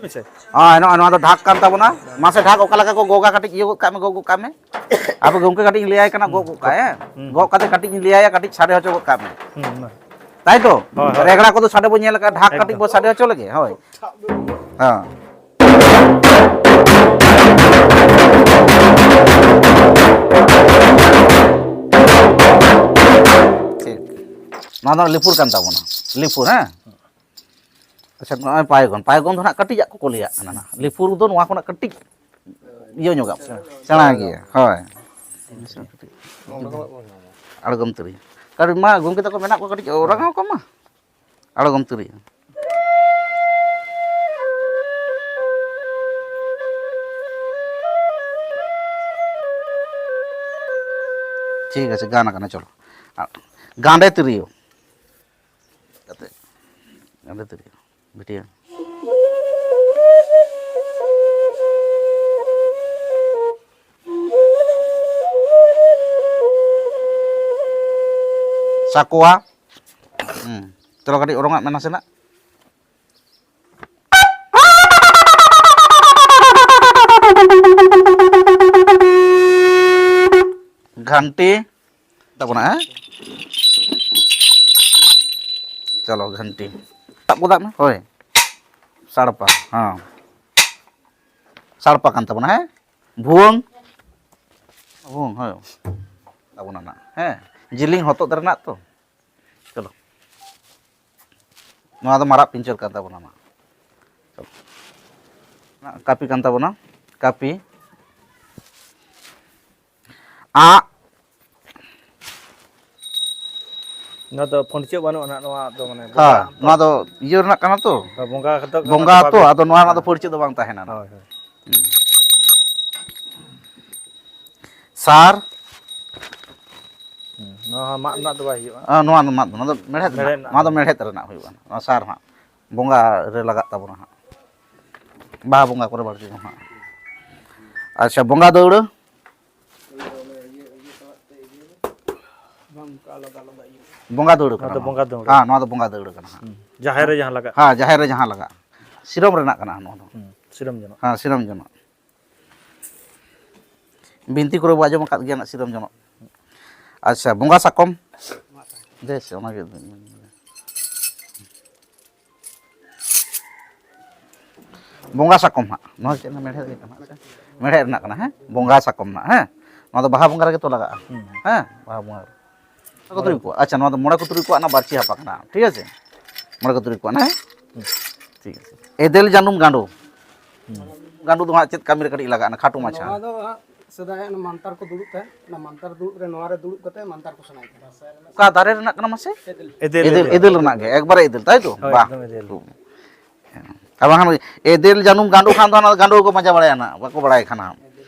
ᱟᱪᱪᱷᱟ᱾ ᱦᱳᱭ, ᱱᱚᱜᱼᱚᱭ ᱱᱚᱣᱟ ᱫᱚ ᱰᱷᱟᱠ ᱠᱟᱱ ᱛᱟᱵᱚᱱᱟ᱾ ᱢᱟᱥᱮ ᱰᱷᱟᱠ ᱚᱠᱟ ᱞᱮᱠᱟ ᱠᱚ ᱜᱚᱜᱟ? ᱠᱟᱹᱴᱤᱡ ᱤᱭᱟᱹ ᱜᱚᱫ ᱠᱟᱜ ᱢᱮ, ᱜᱚᱜ ᱜᱚᱫ ᱠᱟᱜ ᱢᱮ᱾ ᱟᱯᱮ ᱜᱚᱢᱠᱮ ᱠᱟᱹᱴᱤᱡ ᱤᱧ ᱞᱟᱹᱭᱟᱭ ᱠᱟᱱᱟ, ᱜᱚᱜ ᱜᱚᱫ ᱠᱟᱜ, ᱦᱮᱸ? ᱦᱩᱸ᱾ ᱜᱚᱜ ᱠᱟᱛᱮ ᱠᱟᱹᱴᱤᱡ ᱤᱧ ᱞᱟᱹᱭᱟᱭᱟ, ᱠᱟᱹᱴᱤᱡ ᱥᱟᱰᱮ ᱦᱚᱪᱚ ᱜᱚᱫ ᱠᱟᱜ ᱢᱮ᱾ ᱦᱩᱸ, ᱢᱟ᱾ ᱛᱟᱭ ᱛᱚ? ᱦᱳᱭ, ᱦᱳᱭ᱾ ᱨᱮᱜᱽᱲᱟ ᱠᱚᱫᱚ ᱥᱟᱰᱮ ᱵᱚᱱ ᱧᱮᱞ ᱟᱠᱟᱫ, ᱰᱷᱟᱠ ᱠᱟᱹᱴᱤᱡ ᱮᱠᱫᱚᱢ᱾ ᱵᱚ ᱥᱟᱰᱮ ᱦᱚᱪᱚ ᱞᱮᱜᱮ, ᱦᱳᱭ᱾ ᱦᱮᱸ᱾ ᱴᱷᱤᱠ᱾ ᱱᱚᱣᱟ ᱫᱚ ᱞᱤᱯᱷᱩᱨ ᱠᱟᱱ ᱛᱟᱵᱚᱱᱟ, ᱞᱤᱯᱷᱩᱨ, ᱦᱮᱸ? ᱟᱪᱪᱷᱟ, ᱱᱚᱜᱼᱚᱭ ᱯᱟᱭᱜᱚᱱ, ᱯᱟᱭᱜᱚᱱ ᱫᱚ ᱱᱟᱜ ᱠᱟᱹᱴᱤᱡᱟᱜ ᱠᱚᱠᱚ ᱞᱟᱹᱭᱟᱜ ᱠᱟᱱᱟ ᱱᱟᱜ᱾ ᱞᱤᱯᱷᱩᱨ ᱫᱚ ᱱᱚᱣᱟ ᱠᱷᱚᱱᱟᱜ ᱠᱟᱹᱴᱤᱡ ᱤᱭᱟᱹ ᱧᱚᱜᱟᱜ, ᱥᱮᱬᱟ ᱜᱮᱭᱟ, ᱦᱳᱭ᱾ ᱟᱬᱜᱚᱢ ᱛᱤᱨᱭᱳ᱾ ᱠᱟᱹᱴᱤᱡ ᱢᱟ ᱜᱚᱢᱠᱮ ᱛᱟᱠᱚ ᱢᱮᱱᱟᱜ ᱠᱚᱣᱟ, ᱠᱟᱹᱴᱤᱡ ᱨᱟᱸᱜᱟᱣ ᱠᱚᱢᱟ᱾ ᱟᱬᱜᱚᱢ ᱛᱤᱨᱭᱳ᱾ ᱴᱷᱤᱠ ᱟᱪᱷᱮ, ᱜᱟᱱ ᱟᱠᱟᱱᱟ, ᱪᱚᱞᱚ᱾ ᱟᱨ ᱜᱟᱸᱰᱮ ᱛᱤᱨᱭᱳ᱾ ᱠᱟᱛᱮ ᱜᱟᱸᱰᱮ ᱛᱤᱨᱭᱳ᱾ ᱵᱤᱴᱤᱭᱟᱹ᱾ ᱥᱟᱠᱣᱟ᱾ ᱦᱩᱸ᱾ ᱪᱚᱞᱚ ᱠᱟᱹᱴᱤᱡ ᱚᱨᱚᱝᱟᱜ ᱢᱮ ᱱᱟᱥᱮᱱᱟᱜ᱾ ᱜᱷᱟᱱᱴᱤ ᱛᱟᱵᱚᱱᱟ, ᱦᱮᱸ? ᱪᱚᱞᱚ, ᱜᱷᱟᱱᱴᱤ᱾ ᱥᱟᱵ ᱜᱚᱫᱟᱜ ᱢᱮ, ᱦᱳᱭ᱾ ᱥᱟᱲᱯᱟ, ᱦᱮᱸ᱾ ᱥᱟᱲᱯᱟ ᱠᱟᱱ ᱛᱟᱵᱚᱱᱟ, ᱦᱮᱸ? ᱵᱷᱩᱣᱟᱹᱝ᱾ ᱵᱷᱩᱣᱟᱹᱝ, ᱦᱳᱭ᱾ ᱛᱟᱵᱚᱱᱟ ᱱᱟᱜ, ᱦᱮᱸ? ᱡᱤᱞᱤᱧ ᱦᱚᱛᱚᱫ ᱨᱮᱱᱟᱜ ᱛᱚ᱾ ᱪᱚᱞᱚ᱾ ᱱᱚᱣᱟ ᱫᱚ ᱢᱟᱨᱟᱜ ᱯᱤᱧᱪᱟᱹᱨ ᱠᱟᱱ ᱛᱟᱵᱚᱱᱟ ᱱᱟᱜ᱾ ᱪᱚᱞᱚ᱾ ᱠᱟᱹᱯᱤ ᱠᱟᱱ ᱛᱟᱵᱚᱱᱟ, ᱠᱟᱹᱯᱤ᱾ ᱟᱜ᱾ ᱱᱚᱣᱟ ᱫᱚ ᱯᱷᱟᱹᱲᱪᱟᱹᱜ ᱵᱟᱹᱱᱩᱜᱼᱟ ᱱᱟᱜ, ᱱᱚᱣᱟ ᱫᱚ ᱢᱟᱱᱮ ᱦᱮᱸ, ᱵᱚᱸᱜᱟ ᱱᱚᱣᱟ ᱫᱚ ᱤᱭᱟᱹ ᱨᱮᱱᱟᱜ ᱠᱟᱱᱟ ᱛᱚ᱾ ᱦᱳᱭ, ᱵᱚᱸᱜᱟ ᱠᱟᱛᱮ ᱵᱚᱸᱜᱟ ᱚᱱᱟ ᱫᱚ ᱛᱚ, ᱵᱟᱵᱮᱱ ᱟᱫᱚ ᱱᱚᱣᱟ ᱨᱮᱱᱟᱜ ᱫᱚ ᱦᱮᱸ᱾ ᱯᱷᱟᱹᱲᱪᱟᱹᱜ ᱫᱚ ᱵᱟᱝ ᱛᱟᱦᱮᱱᱟ ᱱᱟᱜ᱾ ᱦᱳᱭ, ᱦᱳᱭ᱾ ᱦᱩᱸ᱾ ᱥᱟᱨ᱾ ᱦᱩᱸ, ᱱᱚᱣᱟ ᱦᱚᱸ ᱢᱟᱫ ᱨᱮᱱᱟᱜ ᱫᱚ ᱵᱟᱭ ᱦᱩᱭᱩᱜᱼᱟ᱾ ᱟᱸ, ᱱᱚᱣᱟ ᱫᱚ ᱢᱟᱫ ᱫᱚ, ᱱᱚᱣᱟ ᱫᱚ ᱢᱮᱲᱦᱮᱫ ᱨᱮᱱᱟᱜ, ᱢᱮᱲᱦᱮᱫ ᱨᱮᱱᱟᱜ ᱱᱚᱣᱟ ᱫᱚ ᱦᱩᱭᱩᱜᱼᱟ᱾ ᱢᱮᱲᱦᱮᱫ ᱨᱮᱱᱟᱜ ᱦᱩᱭᱩᱜᱼᱟ᱾ ᱱᱚᱣᱟ ᱥᱟᱨ ᱦᱟᱸᱜ ᱵᱚᱸᱜᱟ ᱨᱮ ᱞᱟᱜᱟᱜ ᱛᱟᱵᱚᱱᱟ ᱦᱟᱸᱜ, ᱵᱟᱦᱟ ᱵᱚᱸᱜᱟ ᱠᱚᱨᱮ ᱵᱟᱹᱲᱛᱤ ᱫᱚ ᱦᱟᱸᱜ᱾ ᱟᱪᱪᱷᱟ, ᱵᱚᱸᱜᱟ ᱫᱟᱹᱣᱲᱟᱹ᱾ ᱵᱟᱝ, ᱚᱱᱠᱟ ᱟᱞᱟᱫᱟ ᱟᱞᱟᱫᱟ ᱤᱭᱟᱹ᱾ ᱵᱚᱸᱜᱟ ᱫᱟᱹᱣᱲᱟᱹ ᱱᱚᱣᱟ ᱠᱟᱱᱟ ᱫᱚ ᱱᱚᱣᱟ᱾ ᱵᱚᱸᱜᱟ ᱫᱟᱹᱣᱲᱟᱹ᱾ ᱦᱮᱸ, ᱱᱚᱣᱟ ᱫᱚ ᱵᱚᱸᱜᱟ ᱫᱟᱹᱣᱲᱟᱹ ᱠᱟᱱᱟ ᱦᱟᱸᱜ᱾ ᱦᱩᱸ᱾ ᱡᱟᱦᱮᱨ ᱨᱮ ᱡᱟᱦᱟᱸ ᱞᱟᱜᱟᱜ᱾ ᱦᱮᱸ, ᱡᱟᱦᱮᱨ ᱨᱮ ᱡᱟᱦᱟᱸ ᱞᱟᱜᱟᱜ᱾ ᱥᱤᱨᱚᱢ ᱨᱮᱱᱟᱜ ᱠᱟᱱᱟ ᱱᱚᱣᱟ ᱫᱚ᱾ ᱦᱩᱸ, ᱥᱤᱨᱚᱢ ᱡᱚᱱᱚᱜ᱾ ᱦᱮᱸ, ᱥᱤᱨᱚᱢ ᱡᱚᱱᱚᱜ᱾ ᱵᱤᱱᱛᱤ ᱠᱚᱨᱮ ᱵᱚ ᱟᱸᱡᱚᱢ ᱟᱠᱟᱫ ᱜᱮᱭᱟ ᱱᱟᱜ ᱥᱤᱨᱚᱢ ᱡᱚᱱᱚᱜ᱾ ᱟᱪᱪᱷᱟ, ᱵᱚᱸᱜᱟ ᱥᱟᱠᱚᱢ᱾ ᱵᱮᱥ, ᱚᱱᱟᱜᱮ᱾ ᱵᱚᱸᱜᱟ ᱥᱟᱠᱚᱢ ᱦᱟᱸᱜ, ᱱᱚᱣᱟ ᱪᱮᱫ ᱨᱮᱱᱟᱜ ᱢᱮᱲᱦᱮᱫ ᱨᱮᱱᱟᱜ ᱠᱟᱱᱟ? ᱦᱮᱸ ᱥᱮ? ᱢᱮᱲᱦᱮᱫ ᱨᱮᱱᱟᱜ ᱠᱟᱱᱟ, ᱦᱮᱸ? ᱵᱚᱸᱜᱟ ᱥᱟᱠᱚᱢ ᱦᱟᱸᱜ, ᱦᱮᱸ? ᱱᱚᱣᱟ ᱫᱚ ᱵᱟᱦᱟ ᱵᱚᱸᱜᱟ ᱨᱮᱜᱮ ᱛᱚ ᱞᱟᱜᱟᱜᱼᱟ᱾ ᱦᱩᱸ᱾ ᱦᱮᱸ, ᱵᱟᱦᱟ ᱵᱚᱸᱜᱟ ᱨᱮ᱾ ᱢᱚᱬᱮ ᱠᱚ ᱛᱩᱨᱩᱭ ᱠᱚ᱾ ᱟᱪᱪᱷᱟ, ᱱᱚᱣᱟ ᱫᱚ ᱢᱚᱬᱮ ᱠᱚ ᱛᱩᱨᱩᱭ ᱠᱚᱣᱟᱜ ᱨᱮᱱᱟᱜ ᱵᱟᱹᱲᱛᱤ ᱦᱟᱯᱟ ᱠᱟᱱᱟ, ᱴᱷᱤᱠ ᱟᱪᱷᱮ? ᱢᱚᱬᱮ ᱠᱚ ᱛᱩᱨᱩᱭ ᱠᱚᱣᱟᱜ, ᱦᱮᱸ? ᱦᱩᱸ᱾ ᱴᱷᱤᱠ ᱟᱪᱷᱮ᱾ ᱮᱫᱮᱞ ᱡᱟᱹᱱᱩᱢ ᱜᱟᱸᱰᱚ᱾ ᱦᱩᱸ᱾ ᱜᱟᱸᱰᱚ ᱫᱚ ᱦᱟᱸᱜ ᱪᱮᱫ ᱠᱟᱹᱢᱤ ᱨᱮ ᱠᱟᱹᱴᱤᱡ ᱞᱟᱜᱟᱜᱼᱟ, ᱠᱷᱟᱴᱚ ᱢᱟᱪᱷᱟ? ᱱᱚᱣᱟ ᱫᱚ ᱦᱟᱸᱜ ᱥᱮᱫᱟᱭ ᱚᱱᱟ ᱢᱟᱱᱛᱟᱨ ᱠᱚ ᱫᱩᱲᱩᱵ ᱛᱟᱦᱮᱸᱫ, ᱚᱱᱟ ᱢᱟᱱᱛᱟᱨ ᱫᱩᱲᱩᱵ ᱨᱮ ᱱᱚᱣᱟ ᱨᱮ ᱫᱩᱲᱩᱵ ᱠᱟᱛᱮ ᱢᱟᱱᱛᱟᱨ ᱠᱚ ᱥᱟᱱᱟᱭ ᱛᱟᱦᱮᱸᱫ᱾ ᱚᱠᱟ ᱫᱟᱨᱮ ᱨᱮᱱᱟᱜ ᱠᱟᱱᱟ ᱢᱟᱥᱮ? ᱮᱫᱮᱞ᱾ ᱮᱫᱮᱞ, ᱮᱫᱮᱞ, ᱮᱫᱮᱞ᱾ ᱮᱫᱮᱞ ᱨᱮᱱᱟᱜ ᱜᱮ, ᱮᱠᱵᱟᱨᱮ ᱮᱫᱮᱞ, ᱛᱟᱭ ᱛᱚ? ᱦᱳᱭ, ᱵᱟᱦ᱾ ᱮᱠᱫᱚᱢ ᱮᱫᱮᱞ᱾ ᱟᱨ ᱵᱟᱝᱠᱷᱟᱱ ᱮᱫᱮᱞ ᱡᱟᱹᱱᱩᱢ ᱜᱟᱸᱰᱚ ᱠᱷᱟᱱ ᱫᱚ ᱚᱱᱟ ᱜᱟᱸᱰᱚ ᱠᱚ ᱯᱟᱸᱡᱟ ᱵᱟᱲᱟᱭᱟ ᱱᱟᱜ, ᱵᱟᱠᱚ ᱵᱟᱲᱟᱭ ᱠᱷᱟᱱ ᱦᱟᱸᱜ᱾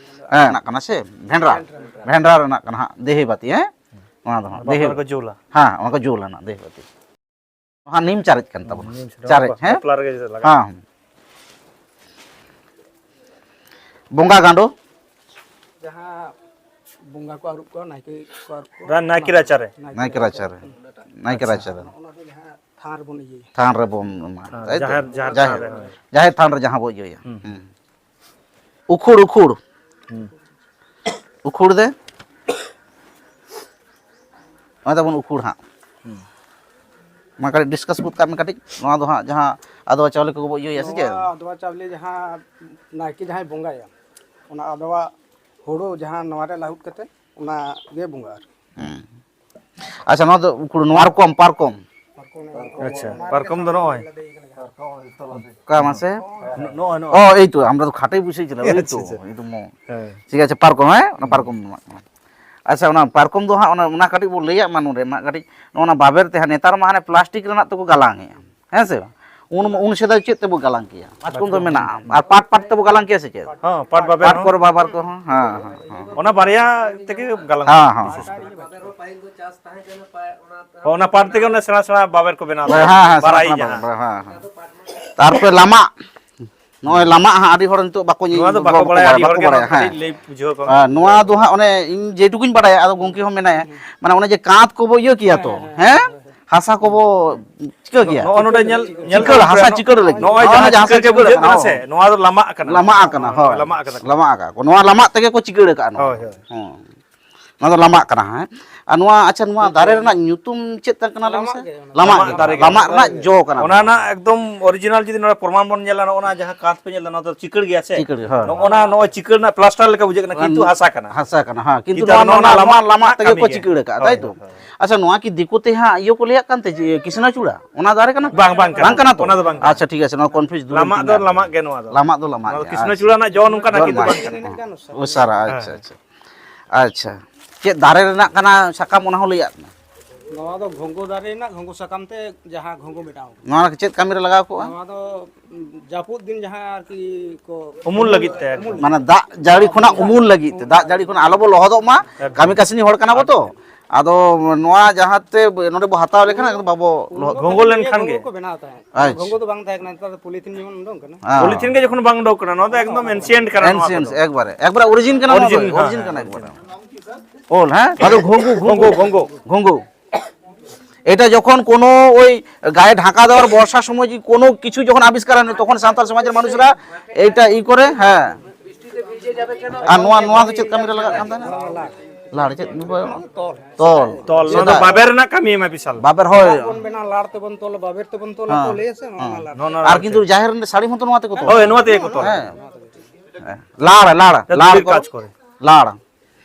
ᱦᱮᱸ, ᱚᱱᱟ ᱠᱟᱱᱟ ᱥᱮ? ᱵᱷᱮᱱᱰᱨᱟ᱾ ᱵᱷᱮᱱᱰᱨᱟ ᱨᱮᱱᱟᱜ ᱠᱟᱱᱟ ᱦᱟᱸᱜ, ᱫᱮᱦᱮ ᱵᱟᱹᱛᱤ, ᱦᱮᱸ? ᱚᱱᱟ ᱫᱚ ᱦᱟᱸᱜ, ᱵᱟᱯᱞᱟ ᱫᱮᱦᱮ᱾ ᱨᱮᱠᱚ ᱡᱩᱞᱟ᱾ ᱦᱮᱸ, ᱚᱱᱟ ᱠᱚ ᱡᱩᱞᱟ ᱱᱟᱜ, ᱫᱮᱦᱮ ᱵᱟᱹᱛᱤ᱾ ᱱᱚᱣᱟ ᱱᱤᱢ ᱪᱟᱨᱮᱡ ᱠᱟᱱ ᱛᱟᱵᱚᱱᱟ᱾ ᱱᱤᱢ ᱪᱟᱨᱮᱡ, ᱪᱟᱨᱮᱡ, ᱦᱮᱸ? ᱵᱟᱯᱞᱟ ᱨᱮᱜᱮ ᱞᱟᱜᱟᱜᱼᱟ᱾ ᱦᱮᱸ᱾ ᱵᱚᱸᱜᱟ ᱜᱟᱸᱰᱚ᱾ ᱡᱟᱦᱟᱸ ᱵᱚᱸᱜᱟ ᱠᱚ ᱟᱹᱨᱩᱵ ᱠᱚᱣᱟ, ᱱᱟᱭᱠᱮ ᱠᱚ ᱟᱹᱨᱩᱵ ᱠᱚᱣᱟ᱾ ᱨᱟ-, ᱱᱟᱭᱠᱮ ᱨᱟᱪᱟᱨᱮ᱾ ᱱᱟᱭᱠᱮ ᱨᱟᱪᱟᱨᱮ᱾ ᱱᱟᱭᱠᱮ ᱟᱪᱪᱷᱟ᱾ ᱨᱟᱪᱟᱨᱮ᱾ ᱚᱱᱟ ᱫᱚ ᱡᱟᱦᱟᱸ ᱛᱷᱟᱱ ᱨᱮᱵᱚᱱ ᱤᱭᱟᱹᱭᱟ᱾ ᱛᱷᱟᱱ ᱨᱮᱵᱚᱱ ᱮᱢᱟ, ᱦᱮᱸ, ᱛᱟᱭ ᱛᱚ? ᱡᱟᱦᱮᱨ, ᱡᱟᱦᱮᱨ ᱡᱟᱦᱮᱨ, ᱛᱷᱟᱱ ᱨᱮ᱾ ᱡᱟᱦᱮᱨ ᱛᱷᱟᱱ ᱨᱮ ᱡᱟᱦᱟᱸ ᱵᱚ ᱤᱭᱟᱹᱭᱟ᱾ ᱦᱩᱸ᱾ ᱦᱩᱸ᱾ ᱩᱠᱷᱩᱲ, ᱩᱠᱷᱩᱲ᱾ ᱦᱩᱸ᱾ ᱩᱠᱷᱩᱲ ᱫᱮ᱾ ᱱᱚᱜᱼᱚᱭ ᱛᱟᱵᱚᱱ ᱩᱠᱷᱩᱲ ᱦᱟᱸᱜ᱾ ᱦᱩᱸ᱾ ᱢᱟ ᱠᱟᱹᱴᱤᱡ discuss ᱜᱚᱫ ᱠᱟᱜ ᱢᱮ ᱠᱟᱹᱴᱤᱡ᱾ ᱱᱚᱣᱟ ᱫᱚ ᱦᱟᱸᱜ ᱡᱟᱦᱟᱸ ᱟᱫᱣᱟ ᱪᱟᱣᱞᱮ ᱠᱚᱜᱮ ᱵᱚ ᱤᱭᱟᱹᱭᱟ ᱥᱮ ᱪᱮᱫ? ᱱᱚᱣᱟ ᱟᱫᱣᱟ ᱪᱟᱣᱞᱮ ᱡᱟᱦᱟᱸ ᱱᱟᱭᱠᱮ ᱡᱟᱦᱟᱸᱭ ᱵᱚᱸᱜᱟᱭᱟ, ᱚᱱᱟ ᱟᱫᱣᱟ ᱦᱳᱲᱳ ᱡᱟᱦᱟᱸ ᱱᱚᱣᱟ ᱨᱮ ᱞᱟᱹᱦᱩᱫ ᱠᱟᱛᱮ, ᱚᱱᱟ ᱜᱮ ᱵᱚᱸᱜᱟ ᱟᱨᱠᱤ᱾ ᱦᱩᱸ᱾ ᱟᱪᱪᱷᱟ, ᱱᱚᱣᱟ ᱫᱚ ᱩᱠᱷᱩᱲ, ᱱᱚᱣᱟ ᱨᱚᱠᱚᱢ ᱯᱟᱨᱠᱚᱢ᱾ ᱟᱪᱪᱷᱟ, ᱯᱟᱨᱠᱚᱢ ᱫᱚ ᱱᱚᱜᱼᱚᱭ᱾ ᱚᱠᱟ ᱢᱟᱥᱮ? ᱱᱚᱜᱼᱚᱭ, ᱱᱚᱜᱼᱚᱭ᱾ ᱚ, ᱮᱭ ᱛᱚ, ᱟᱢᱫᱟ ᱫᱚ ᱠᱷᱟᱴᱚᱭ ᱵᱩᱡᱷᱟᱹᱣ ᱠᱮᱫᱟ, ᱳᱭ ᱛᱚ, ᱟᱪᱪᱷᱟ, ᱟᱪᱪᱷᱟ᱾ ᱮᱭ ᱛᱚ ᱢᱚ᱾ ᱦᱮᱸ᱾ ᱴᱷᱤᱠ ᱟᱪᱷᱮ, ᱯᱟᱨᱠᱚᱢ, ᱦᱮᱸ? ᱚᱱᱟ ᱯᱟᱨᱠᱚᱢ ᱫᱚ ᱱᱚᱣᱟ ᱠᱟᱱᱟ᱾ ᱟᱪᱪᱷᱟ, ᱚᱱᱟ ᱯᱟᱨᱠᱚᱢ ᱫᱚ ᱦᱟᱸᱜ ᱚᱱᱟ, ᱚᱱᱟ ᱠᱟᱹᱴᱤᱡ ᱵᱚ ᱞᱟᱹᱭᱟᱜ ᱢᱟ ᱱᱚᱰᱮ ᱢᱟ ᱠᱟᱹᱴᱤᱡ, ᱱᱚᱜᱼᱚ ᱱᱚᱣᱟ ᱵᱟᱵᱮᱨ ᱛᱮ ᱦᱟᱸᱜ, ᱱᱮᱛᱟᱨ ᱢᱟ ᱦᱟᱱᱮ ᱯᱞᱟᱥᱴᱤᱠ ᱨᱮᱱᱟᱜ ᱛᱮᱠᱚ ᱜᱟᱞᱟᱝ ᱮᱜᱼᱟ, ᱦᱮᱸ ᱥᱮ ᱵᱟᱝ? ᱩᱱ, ᱩᱱ ᱥᱮᱫᱟᱭ ᱪᱮᱫ ᱛᱮᱵᱚ ᱜᱟᱞᱟᱝ ᱠᱮᱭᱟ? ᱢᱟᱛᱠᱚᱢ ᱫᱚ ᱢᱮᱱᱟᱜᱼᱟ, ᱟᱨ ᱯᱟᱴ, ᱯᱟᱴ ᱛᱮᱵᱚ ᱜᱟᱞᱟᱝ ᱠᱮᱭᱟ ᱥᱮ ᱪᱮᱫ? ᱦᱚᱸ, ᱯᱟᱴ ᱵᱟᱵᱮᱨ ᱯᱟᱴ ᱦᱚᱸ᱾ ᱠᱚᱨᱮ ᱵᱟᱵᱮᱨ ᱠᱚᱦᱚᱸ, ᱦᱮᱸ, ᱦᱮᱸ, ᱦᱮᱸ᱾ ᱚᱱᱟ ᱵᱟᱨᱭᱟ ᱛᱮᱜᱮ ᱜᱟᱞᱟᱝ ᱦᱮᱸ, ᱦᱮᱸ᱾ ᱵᱤᱥᱮᱥ ᱠᱚᱨᱮ᱾ ᱦᱚᱸ, ᱚᱱᱟ ᱯᱟᱴ ᱛᱮᱜᱮ ᱚᱱᱟ ᱥᱮᱬᱟ ᱥᱮᱬᱟ ᱵᱟᱵᱮᱨ ᱠᱚ ᱵᱮᱱᱟᱣ ᱦᱮᱸ, ᱛᱟᱦᱮᱸᱫ, ᱦᱮᱸ, ᱥᱮᱬᱟ ᱵᱟᱨᱟᱭ ᱥᱮᱬᱟ ᱡᱟᱦᱟᱸ᱾ ᱵᱟᱵᱮᱨ, ᱦᱮᱸ, ᱦᱮᱸ᱾ ᱛᱟᱨᱯᱚᱨᱮ ᱞᱟᱢᱟᱜ, ᱱᱚᱜᱼᱚᱭ ᱞᱟᱢᱟᱜ ᱦᱟᱸᱜ ᱟᱹᱰᱤ ᱦᱚᱲ ᱱᱤᱛᱚᱜ ᱵᱟᱠᱚ ᱧᱮ-, ᱱᱚᱣᱟ ᱫᱚ ᱵᱟᱠᱚ ᱵᱟᱠᱚ ᱵᱟᱲᱟᱭᱟ, ᱵᱟᱲᱟᱭᱟ, ᱟᱹᱰᱤ ᱵᱟᱠᱚ ᱦᱚᱲ ᱜᱮ ᱵᱟᱲᱟᱭᱟ, ᱦᱮᱸ᱾ ᱠᱟᱹᱴᱤᱡ ᱞᱟᱹᱭ ᱵᱩᱡᱷᱟᱹᱣ ᱟᱠᱚ ᱟᱨ ᱢᱮ᱾ ᱱᱚᱣᱟ ᱫᱚ ᱦᱟᱸᱜ ᱚᱱᱮ ᱤᱧ ᱡᱮᱴᱩᱠᱩᱧ ᱵᱟᱲᱟᱭᱟ, ᱟᱫᱚ ᱜᱚᱢᱠᱮ ᱦᱚᱸ ᱢᱮᱱᱟᱭᱟ, ᱢᱟᱱᱮ ᱚᱱᱮ ᱡᱮ ᱠᱟᱸᱛ ᱠᱚᱵᱚ ᱤᱭᱟᱹ ᱠᱮᱭᱟ ᱛᱚ, ᱦᱮᱸ? ᱦᱟᱥᱟ ᱠᱚᱵᱚ ᱪᱤᱠᱟᱹ ᱜᱮᱭᱟ? ᱱᱚᱜᱼᱚ ᱱᱚᱰᱮ ᱧᱮᱞ, ᱧᱮᱞ ᱪᱤᱠᱟᱹᱲ, ᱛᱟᱵᱚᱱ ᱯᱮ, ᱦᱟᱥᱟ ᱪᱤᱠᱟᱹᱲ ᱞᱟᱹᱜᱤᱫ᱾ ᱱᱚᱜᱼᱚᱭ ᱱᱚᱜᱼᱚᱭ ᱡᱟᱦᱟᱸ ᱡᱟᱦᱟᱸ ᱪᱤᱠᱟᱹᱲ ᱪᱤᱠᱟᱹᱲ ᱜᱮ ᱵᱩᱡᱷᱟᱹᱜ ᱠᱟᱱᱟ ᱠᱟᱱᱟ, ᱥᱮ, ᱦᱳᱭ᱾ ᱱᱚᱣᱟ ᱫᱚ ᱞᱟᱢᱟᱜ ᱟᱠᱟᱱᱟ᱾ ᱞᱟᱢᱟᱜ ᱟᱠᱟᱱᱟ, ᱦᱳᱭ᱾ ᱞᱟᱢᱟᱜ ᱟᱠᱟᱱᱟ᱾ ᱞᱟᱢᱟᱜ ᱟᱠᱟᱫ ᱠᱚ᱾ ᱱᱚᱣᱟ ᱞᱟᱢᱟᱜ ᱛᱮᱜᱮ ᱠᱚ ᱪᱤᱠᱟᱹᱲ ᱟᱠᱟᱫ ᱱᱚᱣᱟ᱾ ᱦᱳᱭ, ᱦᱳᱭ᱾ ᱦᱮᱸ᱾ ᱱᱚᱣᱟ ᱫᱚ ᱞᱟᱢᱟᱜ ᱠᱟᱱᱟ, ᱦᱮᱸ᱾ ᱟᱨ ᱱᱚᱣᱟ, ᱟᱪᱪᱷᱟ, ᱱᱚᱣᱟ ᱫᱟᱨᱮ ᱨᱮᱱᱟᱜ ᱧᱩᱛᱩᱢ ᱪᱮᱫ ᱛᱟᱝ ᱠᱟᱱᱟ ᱞᱟᱹᱭ ᱢᱮᱥᱮ? ᱞᱟᱢᱟᱜ ᱜᱮ ᱚᱱᱟ᱾ ᱞᱟᱢᱟᱜ ᱫᱟᱨᱮ ᱜᱮ ᱞᱟᱢᱟᱜ ᱠᱟᱱᱟ᱾ ᱨᱮᱱᱟᱜ ᱡᱚ ᱠᱟᱱᱟ ᱚᱱᱟ ᱱᱚᱣᱟ᱾ ᱨᱮᱱᱟᱜ ᱮᱠᱫᱚᱢ ᱚᱨᱤᱡᱤᱱᱟᱞ ᱡᱩᱫᱤ ᱱᱚᱰᱮ ᱯᱨᱚᱢᱟᱱ ᱵᱚᱱ ᱧᱮᱞᱟ, ᱱᱚᱜᱼᱚ ᱱᱟ ᱡᱟᱦᱟᱸ ᱠᱟᱸᱛ ᱯᱮ ᱧᱮᱞ ᱮᱫᱟ, ᱱᱚᱣᱟ ᱫᱚ ᱪᱤᱠᱟᱹᱲ ᱜᱮᱭᱟ ᱥᱮ? ᱪᱤᱠᱟᱹᱲ ᱜᱮᱭᱟ, ᱦᱳᱭ᱾ ᱱᱚᱜᱼᱚ ᱱᱟ, ᱱᱚᱜᱼᱚᱭ ᱪᱤᱠᱟᱹᱲ ᱨᱮᱱᱟᱜ ᱯᱞᱟᱥᱴᱟᱨ ᱞᱮᱠᱟ ᱵᱩᱡᱷᱟᱹᱜ ᱠᱟᱱᱟ, ᱠᱤᱱᱛᱩ ᱦᱟᱥᱟ ᱠᱟᱱᱟ᱾ ᱦᱟᱥᱟ ᱠᱟᱱᱟ, ᱦᱮᱸ, ᱠᱤᱱᱛᱩ ᱠᱤᱱᱛᱩ ᱟᱨ ᱱᱚᱣᱟ ᱱᱚᱣᱟ ᱞᱟᱢᱟᱜ ᱞᱟᱢᱟᱜ ᱨᱮᱱᱟᱜ ᱛᱮᱜᱮ ᱠᱟᱹᱢᱤ ᱠᱚ ᱜᱮ᱾ ᱪᱤᱠᱟᱹᱲ ᱟᱠᱟᱫ, ᱦᱳᱭ, ᱛᱟᱭ ᱛᱚ? ᱦᱳᱭ, ᱦᱳᱭ᱾ ᱟᱪᱪᱷᱟ, ᱱᱚᱣᱟ ᱠᱤ ᱫᱤᱠᱩ ᱛᱮ ᱦᱟᱸᱜ ᱤᱭᱟᱹ ᱠᱚ ᱞᱟᱹᱭᱟᱜ ᱠᱟᱱ ᱛᱮ ᱡᱮ ᱠᱤᱥᱱᱟᱪᱩᱲᱟ? ᱚᱱᱟ ᱫᱟᱨᱮ ᱠᱟᱱᱟ? ᱵᱟᱝ, ᱵᱟᱝ ᱠᱟᱱᱟ᱾ ᱵᱟᱝ ᱠᱟᱱᱟ ᱛᱚ? ᱚᱱᱟ ᱫᱚ ᱵᱟᱝ ᱠᱟᱱᱟ᱾ ᱟᱪᱪᱷᱟ, ᱴᱷᱤᱠ ᱟᱪᱷᱮ, ᱱᱚᱣᱟ confuse ᱫᱩᱨᱤᱧ ᱞᱟᱢᱟᱜ ᱫᱚ ᱛᱤᱧ ᱞᱟᱢᱟᱜ ᱜᱮ ᱱᱚᱣᱟ ᱫᱚ᱾ ᱞᱟᱢᱟᱜ ᱫᱚ ᱞᱟᱢᱟᱜ ᱱᱚᱣᱟ ᱫᱚ ᱜᱮ, ᱠᱤᱥᱱᱚ ᱟᱪᱪᱷᱟ᱾ ᱪᱩᱲᱟ ᱨᱮᱱᱟᱜ ᱡᱚ ᱱᱚᱝᱠᱟᱱᱟ, ᱡᱚ ᱠᱤᱱᱛᱩ ᱱᱚᱣᱟ᱾ ᱵᱟᱝ ᱠᱟᱱᱟ᱾ ᱚ, ᱥᱟᱨᱟ, ᱦᱮᱸ᱾ ᱟᱪᱪᱷᱟ, ᱟᱪᱪᱷᱟ᱾ ᱟᱪᱪᱷᱟ, ᱪᱮᱫ ᱫᱟᱨᱮ ᱨᱮᱱᱟᱜ ᱠᱟᱱᱟ ᱥᱟᱠᱟᱢ, ᱚᱱᱟ ᱦᱚᱸ ᱞᱟᱹᱭᱟᱜ ᱢᱮ᱾ ᱱᱚᱣᱟ ᱫᱚ ᱜᱷᱚᱸᱜᱩ ᱫᱟᱨᱮ ᱨᱮᱱᱟᱜ ᱜᱷᱚᱸᱜᱩ ᱥᱟᱠᱟᱢ ᱛᱮ ᱡᱟᱦᱟᱸ ᱜᱷᱚᱸᱜᱩ ᱵᱮᱱᱟᱣ ᱠᱟᱱᱟ᱾ ᱱᱚᱣᱟ ᱪᱮᱫ ᱠᱟᱹᱢᱤ ᱨᱮ ᱞᱟᱜᱟᱣ ᱠᱚᱜᱼᱟ? ᱱᱚᱣᱟ ᱫᱚ ᱡᱟᱹᱯᱩᱫ ᱫᱤᱱ ᱡᱟᱦᱟᱸ ᱟᱨᱠᱤ ᱠᱚ ᱩᱢᱩᱞ ᱞᱟᱹᱜᱤᱫ ᱛᱮ ᱟᱨᱠᱤ᱾ ᱩᱢᱩᱞ᱾ ᱢᱟᱱᱮ ᱫᱟᱜ ᱡᱟᱹᱲᱤ ᱠᱷᱚᱱᱟᱜ ᱩᱢᱩᱞ ᱞᱟᱹᱜᱤᱫ ᱛᱮ, ᱫᱟᱜ ᱡᱟᱹᱲᱤ ᱠᱷᱚᱱᱟᱜ ᱟᱞᱚ ᱵᱚ ᱞᱚᱦᱚᱫᱚᱜ ᱢᱟ, ᱮᱠᱫᱚᱢ᱾ ᱠᱟᱹᱢᱤ ᱠᱟᱹᱥᱱᱤ ᱦᱚᱲ ᱠᱟᱱᱟ ᱵᱚ ᱛᱚ᱾ ᱟᱫᱚ ᱱᱚᱣᱟ ᱡᱟᱦᱟᱸ ᱛᱮ ᱱᱚᱰᱮ ᱵᱚ ᱦᱟᱛᱟᱣ ᱞᱮᱠᱷᱟᱱ ᱮᱠᱫᱚᱢ ᱵᱟᱵᱚ ᱞᱚᱦᱚᱫ᱾ ᱜᱷᱚᱸᱜᱩ ᱞᱮᱱᱠᱷᱟᱱ ᱜᱮ᱾ ᱜᱷᱚᱸᱜᱩ ᱠᱚ ᱵᱮᱱᱟᱣ ᱛᱟᱦᱮᱸᱫ᱾ ᱟᱪᱪᱷᱟ᱾ ᱜᱷᱚᱸᱜᱩ ᱫᱚ ᱵᱟᱝ ᱛᱟᱦᱮᱸ ᱠᱟᱱᱟ, ᱱᱮᱛᱟᱨ ᱫᱚ ᱯᱚᱞᱤᱛᱷᱤᱱ ᱡᱮᱢᱚᱱ ᱩᱰᱩᱝ ᱠᱟᱱᱟ᱾ ᱦᱮᱸ᱾ ᱯᱚᱞᱤᱛᱷᱤᱱ ᱜᱮ ᱡᱚᱠᱷᱚᱱ ᱵᱟᱝ ᱩᱰᱩᱝ ᱠᱟᱱᱟ, ᱱᱚᱣᱟ ᱫᱚ ᱮᱠᱫᱚᱢ ancient ᱠᱟᱱᱟ, ᱱᱚᱣᱟ ancient, ᱠᱚᱫᱚ᱾ ᱮᱠᱵᱟᱨᱮ, ᱮᱠᱵᱟᱨᱮ origin ᱠᱟᱱᱟ, ᱱᱚᱣᱟ ᱫᱚ origin, ᱦᱮᱸ, origin ᱦᱮᱸ, ᱠᱟᱱᱟ ᱦᱮᱸ᱾ ᱮᱠᱵᱟᱨᱮ᱾ ᱚᱞ, ᱦᱮᱸ? ᱟᱫᱚ ᱜᱷᱚᱸᱜᱩ, ᱜᱷᱚᱸᱜᱩ, ᱜᱷᱚᱸᱜᱩ, ᱜᱷᱚᱸᱜᱩ᱾ ᱜᱷᱚᱸᱜᱩ᱾ ᱮᱴᱟ ᱡᱚᱠᱷᱚᱱ ᱠᱳᱱᱳ ᱳᱭ ᱜᱟᱭᱮ ᱰᱷᱟᱠᱟ ᱫᱚ ᱟᱨ ᱵᱚᱨᱥᱟ ᱥᱚᱢᱚᱭ ᱡᱩᱫᱤ ᱠᱳᱱᱳ ᱠᱤᱪᱷᱩ ᱡᱚᱠᱷᱚᱱ ᱟᱵᱤᱥᱠᱟᱨ ᱦᱩᱭᱩᱜ, ᱛᱚᱠᱷᱚᱱ ᱥᱟᱱᱛᱟᱲ ᱥᱚᱢᱟᱡᱽ ᱨᱮᱱ ᱢᱟᱱᱩᱥ ᱨᱟ ᱮᱴᱟ ᱤ ᱠᱚᱨᱮ, ᱦᱮᱸ᱾ ᱟᱨ ᱱᱚᱣᱟ, ᱱᱚᱣᱟ ᱫᱚ ᱪᱮᱫ ᱠᱟᱹᱢᱤ ᱨᱮ ᱞᱟᱜᱟᱜ ᱠᱟᱱ ᱛᱟᱦᱮᱱᱟ? ᱞᱟᱲ ᱪᱮᱫ? ᱛᱚᱞ᱾ ᱛᱚᱞ, ᱱᱚᱣᱟ ᱫᱚ ᱪᱮᱫᱟᱜ? ᱵᱟᱵᱮᱨ ᱨᱮᱱᱟᱜ ᱠᱟᱹᱢᱤ ᱮᱢᱟ ᱵᱤᱥᱟᱞ᱾ ᱵᱟᱵᱮᱨ, ᱦᱳᱭ᱾ ᱵᱚᱱ ᱵᱮᱱᱟᱣ, ᱞᱟᱲ ᱛᱮᱵᱚᱱ ᱛᱚᱞᱟ, ᱵᱟᱵᱮᱨ ᱛᱮᱵᱚᱱ ᱛᱚᱞᱟ ᱠᱚ ᱦᱮᱸ᱾ ᱞᱟᱹᱭᱟ ᱥᱮ, ᱱᱚᱣᱟ ᱦᱮᱸ᱾ ᱞᱟᱲ᱾ ᱱᱚᱣᱟ ᱟᱨ ᱞᱟᱲ ᱠᱤᱱᱛᱩ ᱛᱮ᱾ ᱡᱟᱦᱮᱨ ᱨᱮᱱ ᱥᱟᱹᱲᱤᱢ ᱦᱚᱸᱛᱚ ᱱᱚᱣᱟ ᱛᱮᱠᱚ ᱛᱚᱞᱟ᱾ ᱦᱳᱭ, ᱱᱚᱣᱟ ᱛᱮᱜᱮ ᱠᱚ ᱛᱚᱞᱟ᱾ ᱦᱮᱸ᱾ ᱦᱮᱸ᱾ ᱞᱟᱲ, ᱞᱟᱲ, ᱞᱟᱲ ᱫᱷᱩᱲᱤᱨ ᱠᱚ᱾ ᱠᱟᱡᱽ ᱠᱚᱨᱮ᱾ ᱞᱟᱲ᱾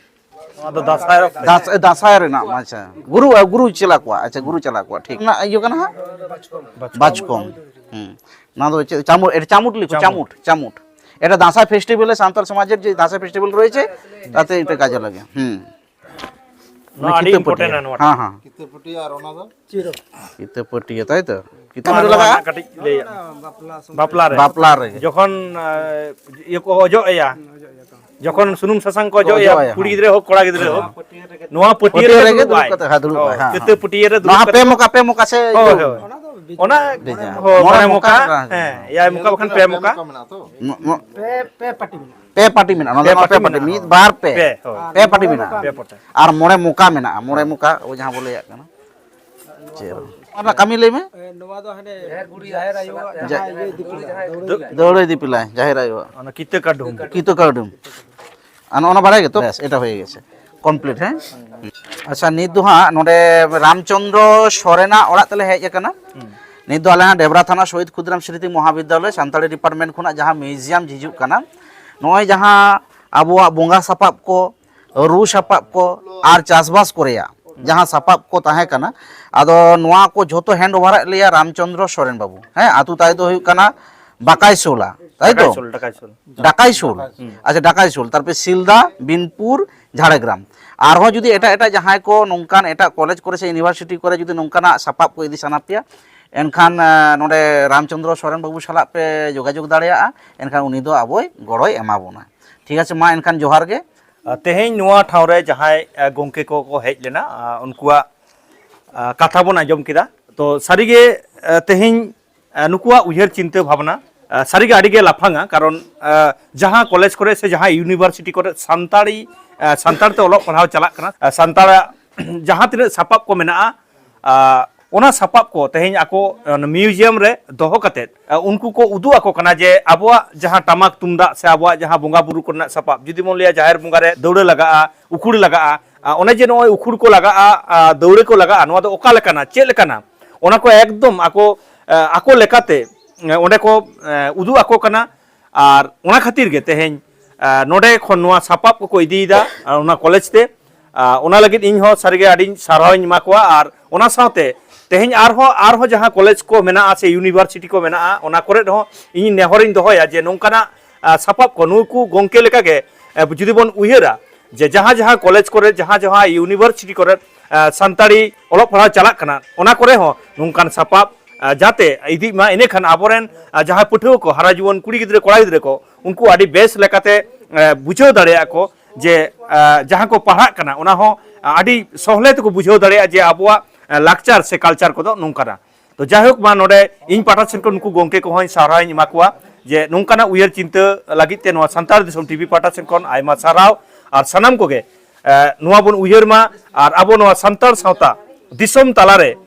ᱱᱚᱣᱟ ᱫᱚ ᱫᱟᱸᱥᱟᱭ ᱚᱠᱛᱮ᱾ ᱫᱟᱸᱥ-, ᱫᱟᱸᱥᱟᱭ ᱨᱮᱱᱟᱜ, ᱟᱪᱪᱷᱟ᱾ ᱜᱩᱨᱩ, ᱜᱩᱨᱩ ᱪᱮᱞᱟ ᱠᱚᱣᱟᱜ, ᱟᱪᱪᱷᱟ, ᱜᱩᱨᱩ ᱪᱮᱞᱟ ᱠᱚᱣᱟᱜ, ᱴᱷᱤᱠ᱾ ᱚᱱᱟ ᱤᱭᱟᱹ ᱠᱟᱱᱟ ᱦᱟᱸᱜ? ᱵᱟᱪᱠᱚᱢ᱾ ᱵᱟᱪᱠᱚᱢ᱾ ᱦᱩᱸ᱾ ᱱᱚᱣᱟ ᱫᱚ ᱪᱮᱫ? ᱪᱟᱢᱩ-, এটা চামুট লিখো, চামুট। চামুট, চামুট। এটা দাঁসা ফেস্টিভ্যালে, সাঁওতাল সমাজের যে দাঁসা ফেস্টিভ্যাল রয়েছে, তাতে এটা কাজে লাগে। হুম। ᱱᱚᱣᱟ ᱟᱹᱰᱤ ᱠᱤᱛᱟᱹ important ᱯᱟᱹᱴᱭᱟᱹ᱾ ᱱᱚᱣᱟ᱾ ᱦᱮᱸ, ᱦᱮᱸ᱾ ᱠᱤᱛᱟᱹ ᱯᱟᱹᱴᱭᱟᱹ ᱟᱨ ᱚᱱᱟ ᱫᱚ? ᱪᱤᱨᱚ᱾ ᱠᱤᱛᱟᱹ ᱯᱟᱹᱴᱭᱟᱹ, ᱛᱟᱭ ᱛᱚ? ᱠᱤᱛᱟᱹ ᱱᱚᱣᱟ ᱯᱟᱹᱴᱭᱟᱹ ᱞᱟᱜᱟᱜᱼᱟ? ᱨᱮᱱᱟᱜ ᱠᱟᱹᱴᱤᱡ ᱞᱟᱹᱭ ᱵᱟᱯᱞᱟ ᱥᱚᱢᱚᱭ᱾ ᱵᱟᱯᱞᱟ ᱨᱮ᱾ ᱵᱟᱯᱞᱟ ᱨᱮᱜᱮ᱾ ᱡᱚᱠᱷᱚᱱ, ᱟ, ᱤᱭᱟᱹ ᱠᱚ ᱚᱡᱚᱜ ᱮᱭᱟ, ᱦᱩᱸ, ᱚᱡᱚᱜ ᱮᱭᱟ ᱠᱚ᱾ ᱡᱚᱠᱷᱚᱱ ᱥᱩᱱᱩᱢ ᱥᱟᱥᱟᱝ ᱠᱚ ᱚᱡᱚᱜ ᱚᱡᱚᱜ ᱮᱭᱟ, ᱮᱭᱟ, ᱠᱩᱲᱤ ᱦᱮᱸ᱾ ᱜᱤᱫᱽᱨᱟᱹ ᱦᱳᱠ, ᱠᱚᱲᱟ ᱜᱤᱫᱽᱨᱟᱹ ᱦᱳᱠ, ᱦᱮᱸ᱾ ᱱᱚᱣᱟ ᱯᱟᱹᱴᱭᱟᱹ ᱯᱟᱹᱴᱭᱟᱹ ᱨᱮᱜᱮ ᱨᱮᱜᱮ ᱫᱩᱲᱩᱵ ᱟᱭ᱾ ᱠᱟᱛᱮ, ᱦᱮᱸ, ᱫᱩᱲᱩᱵ ᱦᱳᱭ, ᱟᱭ, ᱦᱮᱸ᱾ ᱠᱤᱛᱟᱹ ᱯᱟᱹᱴᱭᱟᱹ ᱨᱮ ᱫᱩᱲᱩᱵ ᱱᱚᱣᱟ ᱠᱟᱛᱮ᱾ ᱯᱮ ᱢᱚᱠᱟ, ᱯᱮ ᱢᱚᱠᱟ ᱥᱮ ᱦᱳᱭ, ᱫᱩᱲᱩᱵ ᱦᱳᱭ᱾ ᱟᱭ? ᱚᱱᱟ ᱫᱚ ᱵᱤᱪᱟᱹᱨ᱾ ᱚᱱᱟ ᱵᱤᱪᱟᱹᱨ᱾ ᱦᱚᱸ ᱢᱚᱬᱮ ᱢᱚᱠᱟ, ᱦᱮᱸ, ᱮᱭᱟᱭ ᱢᱚᱠᱟ ᱵᱟᱠᱷᱟᱱ ᱯᱮ ᱢᱚᱠᱟ᱾ ᱢᱚ-, ᱢᱚ-, ᱯᱮ, ᱯᱮ ᱯᱟᱹᱴᱤ ᱢᱮᱱᱟᱜᱼᱟ᱾ ᱯᱮ ᱯᱟᱹᱴᱤ ᱢᱮᱱᱟᱜᱼᱟ, ᱚᱱᱟ ᱯᱮ ᱫᱚ ᱯᱟᱹᱴᱤ ᱯᱮ ᱯᱟᱹᱴᱤ, ᱢᱮᱱᱟᱜᱼᱟ, ᱢᱤᱫ, ᱦᱳᱭ᱾ ᱵᱟᱨ, ᱯᱮ᱾ ᱯᱮ, ᱦᱳᱭ᱾ ᱯᱮ ᱯᱟᱹᱴᱤ ᱢᱮᱱᱟᱜᱼᱟ᱾ ᱯᱮ ᱯᱟᱹᱴᱤ᱾ ᱟᱨ ᱢᱚᱬᱮ ᱢᱚᱠᱟ ᱢᱮᱱᱟᱜᱼᱟ, ᱢᱚᱬᱮ ᱢᱚᱠᱟ, ᱳᱭ ᱡᱟᱦᱟᱸ ᱵᱚ ᱞᱟᱹᱭᱟᱜ ᱠᱟᱱᱟ᱾ ᱪᱮᱫ? ᱚᱱᱟ ᱠᱟᱹᱢᱤ ᱞᱟᱹᱭ ᱢᱮ᱾ ᱮ, ᱱᱚᱣᱟ ᱫᱚ ᱦᱟᱱᱮ ᱡᱟᱦᱮᱨ ᱟᱭᱳᱣᱟᱜ ᱡᱟ-, ᱡᱟᱦᱟᱸ ᱤᱭᱟᱹ ᱫᱤᱯᱤᱞ ᱠᱟᱜᱼᱟ, ᱫᱟᱹᱣᱲᱟᱹ ᱫᱟᱹᱣᱲᱟᱹᱭ ᱫᱤᱯᱤᱞᱟᱭ, ᱡᱟᱦᱮᱨ ᱟᱭᱳᱣᱟᱜ᱾ ᱚᱱᱟ ᱠᱤᱛᱟᱹ ᱠᱟᱹᱰᱩᱢ᱾ ᱠᱤᱛᱟᱹ ᱠᱟᱹᱰᱩᱢ᱾ ᱟᱨ ᱱᱚᱜᱼᱚ ᱱᱟ ᱵᱟᱲᱟᱭ ᱜᱮᱛᱚ? ᱵᱮᱥ, ᱮᱴᱟ ᱦᱩᱭ ᱜᱮᱥᱮ᱾ Complete, ᱦᱮᱸ? ᱟᱪᱪᱷᱟ, ᱱᱤᱛ ᱫᱚ ᱦᱟᱸᱜ ᱱᱚᱰᱮ ᱨᱟᱢᱪᱚᱸᱫᱽᱨᱚ ᱥᱚᱨᱮᱱᱟᱜ ᱚᱲᱟᱜ ᱛᱮᱞᱮ ᱦᱮᱡ ᱟᱠᱟᱱᱟ᱾ ᱦᱩᱸ᱾ ᱱᱤᱛ ᱫᱚ ᱟᱞᱮ ᱦᱟᱸᱜ ᱰᱮᱵᱽᱨᱟ ᱛᱷᱟᱱᱟ ᱥᱚᱦᱤᱫ ᱠᱷᱩᱫᱤᱨᱟᱢ ᱥᱢᱨᱤᱛᱤ ᱢᱚᱦᱟᱵᱤᱫᱽᱫᱟᱞᱚᱭ ᱥᱟᱱᱛᱟᱲᱤ department ᱠᱷᱚᱱᱟᱜ ᱡᱟᱦᱟᱸ museum ᱦᱤᱡᱩᱜ ᱠᱟᱱᱟ, ᱱᱚᱜᱼᱚᱭ ᱡᱟᱦᱟᱸ ᱟᱵᱚᱣᱟᱜ ᱵᱚᱸᱜᱟ ᱥᱟᱯᱟᱵ ᱠᱚ, ᱨᱩ ᱥᱟᱯᱟᱵ ᱠᱚ ᱟᱨ ᱪᱟᱥᱵᱟᱥ ᱠᱚ ᱨᱮᱭᱟᱜ ᱡᱟᱦᱟᱸ ᱥᱟᱯᱟᱵ ᱠᱚ ᱛᱟᱦᱮᱸ ᱠᱟᱱᱟ, ᱟᱫᱚ ᱱᱚᱣᱟ ᱠᱚ ᱡᱷᱚᱛᱚ hand over ᱟᱫ ᱞᱮᱭᱟ ᱨᱟᱢᱪᱚᱸᱫᱽᱨᱚ ᱥᱚᱨᱮᱱ ᱵᱟᱹᱵᱩ᱾ ᱦᱮᱸ, ᱟᱹᱛᱩ ᱛᱟᱭ ᱫᱚ ᱦᱩᱭᱩᱜ ᱠᱟᱱᱟ ᱵᱟᱠᱟᱭᱥᱳᱞᱟ, ᱛᱟᱭ ᱛᱚ? ᱰᱟᱠᱟᱭᱥᱳᱞ, ᱰᱟᱠᱟᱭᱥᱳᱞ᱾ ᱰᱟᱠᱟᱭᱥᱳᱞ᱾ ᱦᱩᱸ᱾ ᱟᱪᱪᱷᱟ, ᱰᱟᱠᱟᱭᱥᱳᱞ, ᱛᱟᱨᱯᱚᱨᱮ ᱥᱤᱞᱫᱟ, ᱵᱤᱱᱯᱩᱨ, ᱡᱷᱟᱲᱜᱨᱟᱢ᱾ ᱟᱨᱦᱚᱸ ᱡᱩᱫᱤ ᱮᱴᱟᱜ ᱮᱴᱟᱜ ᱡᱟᱦᱟᱸᱭ ᱠᱚ ᱱᱚᱝᱠᱟᱱ ᱮᱴᱟᱜ ᱠᱚᱞᱮᱡᱽ ᱠᱚᱨᱮ ᱥᱮ university ᱠᱚᱨᱮ ᱡᱩᱫᱤ ᱱᱚᱝᱠᱟᱱᱟᱜ ᱥᱟᱯᱟᱵ ᱠᱚ ᱤᱫᱤ ᱥᱟᱱᱟ ᱯᱮᱭᱟ, ᱮᱱᱠᱷᱟᱱ, ᱮ, ᱱᱚᱰᱮ ᱨᱟᱢᱪᱚᱸᱫᱽᱨᱚ ᱥᱚᱨᱮᱱ ᱵᱟᱹᱵᱩ ᱥᱟᱞᱟᱜ ᱯᱮ ᱡᱳᱜᱟᱡᱳᱜᱽ ᱫᱟᱲᱮᱭᱟᱜᱼᱟ, ᱮᱱᱠᱷᱟᱱ ᱩᱱᱤ ᱫᱚ ᱟᱵᱚᱭ ᱜᱚᱲᱚᱭ ᱮᱢᱟ ᱵᱚᱱᱟ᱾ ᱴᱷᱤᱠ ᱟᱪᱷᱮ, ᱢᱟ ᱮᱱᱠᱷᱟᱱ ᱡᱚᱦᱟᱨ ᱜᱮ᱾ ᱟ, ᱛᱮᱦᱮᱧ ᱱᱚᱣᱟ ᱴᱷᱟᱶ ᱨᱮ ᱡᱟᱦᱟᱸᱭ, ᱟ, ᱜᱚᱢᱠᱮ ᱠᱚᱠᱚ ᱦᱮᱡ ᱞᱮᱱᱟ, ᱟ, ᱩᱱᱠᱩᱣᱟᱜ, ᱟ, ᱠᱟᱛᱷᱟ ᱵᱚᱱ ᱟᱸᱡᱚᱢ ᱠᱮᱫᱟ᱾ ᱛᱚ ᱥᱟᱹᱨᱤᱜᱮ, ᱟ, ᱛᱮᱦᱮᱧ, ᱟ, ᱱᱩᱠᱩᱣᱟᱜ ᱩᱭᱦᱟᱹᱨ ᱪᱤᱱᱛᱟᱹ ᱵᱷᱟᱵᱽᱱᱟ, ᱟ, ᱥᱟᱹᱨᱤᱜᱮ ᱟᱹᱰᱤᱜᱮ ᱞᱟᱯᱷᱟᱝᱟ, ᱠᱟᱨᱚᱱ, ᱟ, ᱡᱟᱦᱟᱸ ᱠᱚᱞᱮᱡᱽ ᱠᱚᱨᱮ ᱥᱮ ᱡᱟᱦᱟᱸ university ᱠᱚᱨᱮ ᱥᱟᱱᱛᱟᱲᱤ, ᱟ, ᱥᱟᱱᱛᱟᱲ ᱛᱮ ᱚᱞᱚᱜ ᱯᱟᱲᱦᱟᱣ ᱪᱟᱞᱟᱜ ᱠᱟᱱᱟ, ᱟ, ᱥᱟᱱᱛᱟᱲᱟᱜ ᱡᱟᱦᱟᱸ ᱛᱤᱱᱟᱹᱜ ᱥᱟᱯᱟᱵ ᱠᱚ ᱢᱮᱱᱟᱜᱼᱟ, ᱟ, ᱚᱱᱟ ᱥᱟᱯᱟᱵ ᱠᱚ ᱛᱮᱦᱮᱧ ᱟᱠᱚ, ᱟ, museum ᱨᱮ ᱫᱚᱦᱚ ᱠᱟᱛᱮᱫ, ᱟ, ᱩᱱᱠᱩ ᱠᱚ ᱩᱫᱩᱜ ᱟᱠᱚ ᱠᱟᱱᱟ ᱡᱮ ᱟᱵᱚᱣᱟᱜ ᱡᱟᱦᱟᱸ ᱴᱟᱢᱟᱠ ᱛᱩᱢᱫᱟᱜ ᱥᱮ ᱟᱵᱚᱣᱟᱜ ᱡᱟᱦᱟᱸ ᱵᱚᱸᱜᱟ ᱵᱩᱨᱩ ᱠᱚᱨᱮᱱᱟᱜ ᱥᱟᱯᱟᱵ, ᱡᱩᱫᱤ ᱵᱚᱱ ᱞᱟᱹᱭᱟ ᱡᱟᱦᱮᱨ ᱵᱚᱸᱜᱟ ᱨᱮ ᱫᱟᱹᱣᱲᱟᱹ ᱞᱟᱜᱟᱜᱼᱟ, ᱩᱠᱷᱩᱲ ᱞᱟᱜᱟᱜᱼᱟ, ᱟ, ᱚᱱᱮ ᱡᱮ ᱱᱚᱜᱼᱚᱭ ᱩᱠᱷᱩᱲ ᱠᱚ ᱞᱟᱜᱟᱜᱼᱟ, ᱟ, ᱫᱟᱹᱣᱲᱟᱹ ᱠᱚ ᱞᱟᱜᱟᱜᱼᱟ, ᱱᱚᱣᱟ ᱫᱚ ᱚᱠᱟ ᱞᱮᱠᱟᱱᱟ, ᱪᱮᱫ ᱞᱮᱠᱟᱱᱟ, ᱚᱱᱟ ᱠᱚ ᱮᱠᱫᱚᱢ ᱟᱠᱚ, ᱟ, ᱟᱠᱚ ᱞᱮᱠᱟᱛᱮ, ᱟ, ᱚᱸᱰᱮ ᱠᱚ, ᱟ, ᱩᱫᱩᱜ ᱟᱠᱚ ᱠᱟᱱᱟ᱾ ᱟᱨ ᱚᱱᱟ ᱠᱷᱟᱹᱛᱤᱨ ᱜᱮ ᱛᱮᱦᱮᱧ, ᱟ, ᱱᱚᱰᱮ ᱠᱷᱚᱱ ᱱᱚᱣᱟ ᱥᱟᱯᱟᱵ ᱠᱚᱠᱚ ᱤᱫᱤᱭᱮᱫᱟ, ᱟ, ᱚᱱᱟ ᱠᱚᱞᱮᱡᱽ ᱛᱮ᱾ ᱟ, ᱚᱱᱟ ᱞᱟᱹᱜᱤᱫ ᱤᱧ ᱦᱚᱸ ᱥᱟᱹᱨᱤᱜᱮ ᱟᱹᱰᱤᱧ ᱥᱟᱨᱦᱟᱣᱤᱧ ᱮᱢᱟ ᱠᱚᱣᱟ᱾ ᱟᱨ ᱚᱱᱟ ᱥᱟᱶᱛᱮ ᱛᱮᱦᱮᱧ ᱟᱨᱦᱚᱸ, ᱟᱨᱦᱚᱸ ᱡᱟᱦᱟᱸ ᱠᱚᱞᱮᱡᱽ ᱠᱚ ᱢᱮᱱᱟᱜᱼᱟ ᱥᱮ university ᱠᱚ ᱢᱮᱱᱟᱜᱼᱟ, ᱚᱱᱟ ᱠᱚᱨᱮᱫ ᱦᱚᱸ ᱤᱧ ᱱᱮᱦᱚᱨᱤᱧ ᱫᱚᱦᱚᱭᱟ ᱡᱮ ᱱᱚᱝᱠᱟᱱᱟᱜ, ᱟ, ᱥᱟᱯᱟᱵ ᱠᱚ ᱱᱩᱠᱩ ᱜᱚᱢᱠᱮ ᱞᱮᱠᱟᱜᱮ, ᱟ, ᱡᱩᱫᱤ ᱵᱚᱱ ᱩᱭᱦᱟᱹᱨᱟ, ᱡᱮ ᱡᱟᱦᱟᱸ ᱡᱟᱦᱟᱸ ᱠᱚᱞᱮᱡᱽ ᱠᱚᱨᱮ, ᱡᱟᱦᱟᱸ ᱡᱟᱦᱟᱸ ᱤᱭᱩᱱᱤᱵᱷᱟᱨᱥᱤᱴᱤ ᱠᱚᱨᱮ ᱥᱟᱱᱛᱟᱲᱤ ᱚᱞᱚᱜ ᱯᱟᱲᱦᱟᱣ ᱪᱟᱞᱟᱜ ᱠᱟᱱᱟ, ᱚᱱᱟ ᱠᱚᱨᱮ ᱦᱚᱸ ᱱᱚᱝᱠᱟᱱ ᱥᱟᱯᱟᱵ ᱡᱟᱛᱮ ᱤᱫᱤᱜ ᱢᱟ, ᱤᱱᱟᱹᱠᱷᱟᱱ ᱟᱵᱚᱨᱮᱱ ᱡᱟᱦᱟᱸᱭ ᱯᱟᱹᱴᱷᱩᱣᱟᱹ ᱠᱚ, ᱦᱟᱨᱟ ᱡᱩᱣᱟᱹᱱ ᱠᱩᱲᱤ ᱜᱤᱫᱽᱨᱟᱹ ᱠᱚᱲᱟ ᱜᱤᱫᱽᱨᱟᱹ ᱠᱚ, ᱩᱱᱠᱩ ᱟᱹᱰᱤ ᱵᱮᱥ ᱞᱮᱠᱟᱛᱮ ᱵᱩᱡᱷᱟᱹᱣ ᱫᱟᱲᱮᱭᱟᱜᱼᱟ ᱠᱚ ᱡᱮ ᱡᱟᱦᱟᱸ ᱠᱚ ᱯᱟᱲᱦᱟᱜ ᱠᱟᱱᱟ ᱚᱱᱟ ᱦᱚᱸ ᱟᱹᱰᱤ ᱥᱚᱦᱞᱮ ᱛᱮᱠᱚ ᱵᱩᱡᱷᱟᱹᱣ ᱫᱟᱲᱮᱭᱟᱜᱼᱟ ᱡᱮ ᱟᱵᱚᱣᱟᱜ ᱞᱟᱠᱪᱟᱨ ᱥᱮ ᱠᱟᱞᱪᱟᱨ ᱠᱚᱫᱚ ᱱᱚᱝᱠᱟᱱᱟ᱾ ᱛᱚ ᱡᱟᱭᱦᱳᱠ, ᱢᱟ ᱱᱚᱰᱮ ᱤᱧ ᱯᱟᱦᱴᱟ ᱥᱮᱱ ᱠᱷᱚᱱ ᱱᱩᱠᱩ ᱜᱚᱢᱠᱮ ᱠᱚᱦᱚᱸᱧ ᱥᱟᱨᱦᱟᱣᱤᱧ ᱮᱢᱟ ᱠᱚᱣᱟ ᱡᱮ ᱱᱚᱝᱠᱟᱱᱟᱜ ᱩᱭᱦᱟᱹᱨ ᱪᱤᱱᱛᱟᱹ ᱞᱟᱹᱜᱤᱫ ᱛᱮ ᱱᱚᱣᱟ ᱥᱟᱱᱛᱟᱲ ᱫᱤᱥᱚᱢ ᱴᱤᱵᱷᱤ ᱯᱟᱦᱴᱟ ᱥᱮᱱ ᱠᱷᱚᱱ ᱟᱭᱢᱟ ᱥᱟᱨᱦᱟᱣ᱾ ᱟᱨ ᱥᱟᱱᱟᱢ ᱠᱚᱜᱮ ᱱᱚᱣᱟ ᱵᱚᱱ ᱩᱭᱦᱟᱹᱨ ᱢᱟ ᱟᱨ ᱟᱵᱚ ᱱᱚᱣᱟ ᱥᱟᱱᱛᱟᱲ ᱥᱟᱶᱛᱟ ᱫᱤᱥᱚᱢ ᱛᱟᱞᱟᱨᱮ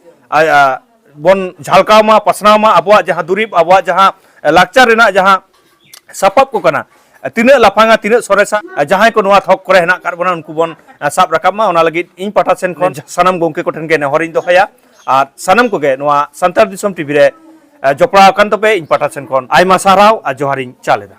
ᱵᱚᱱ ᱡᱷᱟᱞᱠᱟᱣ ᱢᱟ, ᱯᱟᱥᱱᱟᱣ ᱢᱟ, ᱟᱵᱚᱣᱟᱜ ᱡᱟᱦᱟᱸ ᱫᱩᱨᱤᱵᱽ, ᱟᱵᱚᱣᱟᱜ ᱡᱟᱦᱟᱸ ᱞᱟᱠᱪᱟᱨ ᱨᱮᱱᱟᱜ ᱡᱟᱦᱟᱸ ᱥᱟᱯᱟᱵ ᱠᱚ ᱠᱟᱱᱟ, ᱛᱤᱱᱟᱹᱜ ᱞᱟᱯᱷᱟᱝᱟ, ᱛᱤᱱᱟᱹᱜ ᱥᱚᱨᱮᱥᱟ, ᱡᱟᱦᱟᱸᱭ ᱠᱚ ᱱᱚᱣᱟ ᱛᱷᱚᱠ ᱠᱚᱨᱮ ᱦᱮᱱᱟᱜ ᱟᱠᱟᱫ ᱵᱚᱱᱟ ᱩᱱᱠᱩ ᱵᱚᱱ ᱥᱟᱵ ᱨᱟᱠᱟᱵ ᱢᱟ᱾ ᱚᱱᱟ ᱞᱟᱹᱜᱤᱫ ᱤᱧ ᱯᱟᱦᱴᱟ ᱥᱮᱱ ᱠᱷᱚᱱ ᱥᱟᱱᱟᱢ ᱜᱚᱢᱠᱮ ᱠᱚᱴᱷᱮᱱ ᱜᱮ ᱱᱮᱦᱚᱨᱤᱧ ᱫᱚᱦᱚᱭᱟ ᱟᱨ ᱥᱟᱱᱟᱢ ᱠᱚᱜᱮ ᱱᱚᱣᱟ ᱥᱟᱱᱛᱟᱲ ᱫᱤᱥᱚᱢ ᱴᱤᱵᱷᱤ ᱨᱮ ᱡᱚᱯᱲᱟᱣ ᱟᱠᱟᱱ ᱛᱟᱯᱮ ᱤᱧ ᱯᱟᱦᱴᱟ ᱥᱮᱱ ᱠᱷᱚᱱ ᱟᱭᱢᱟ ᱥᱟᱨᱦᱟᱣ ᱟᱨ ᱡᱚᱦᱟᱨᱤᱧ ᱪᱟᱞ ᱮᱫᱟ᱾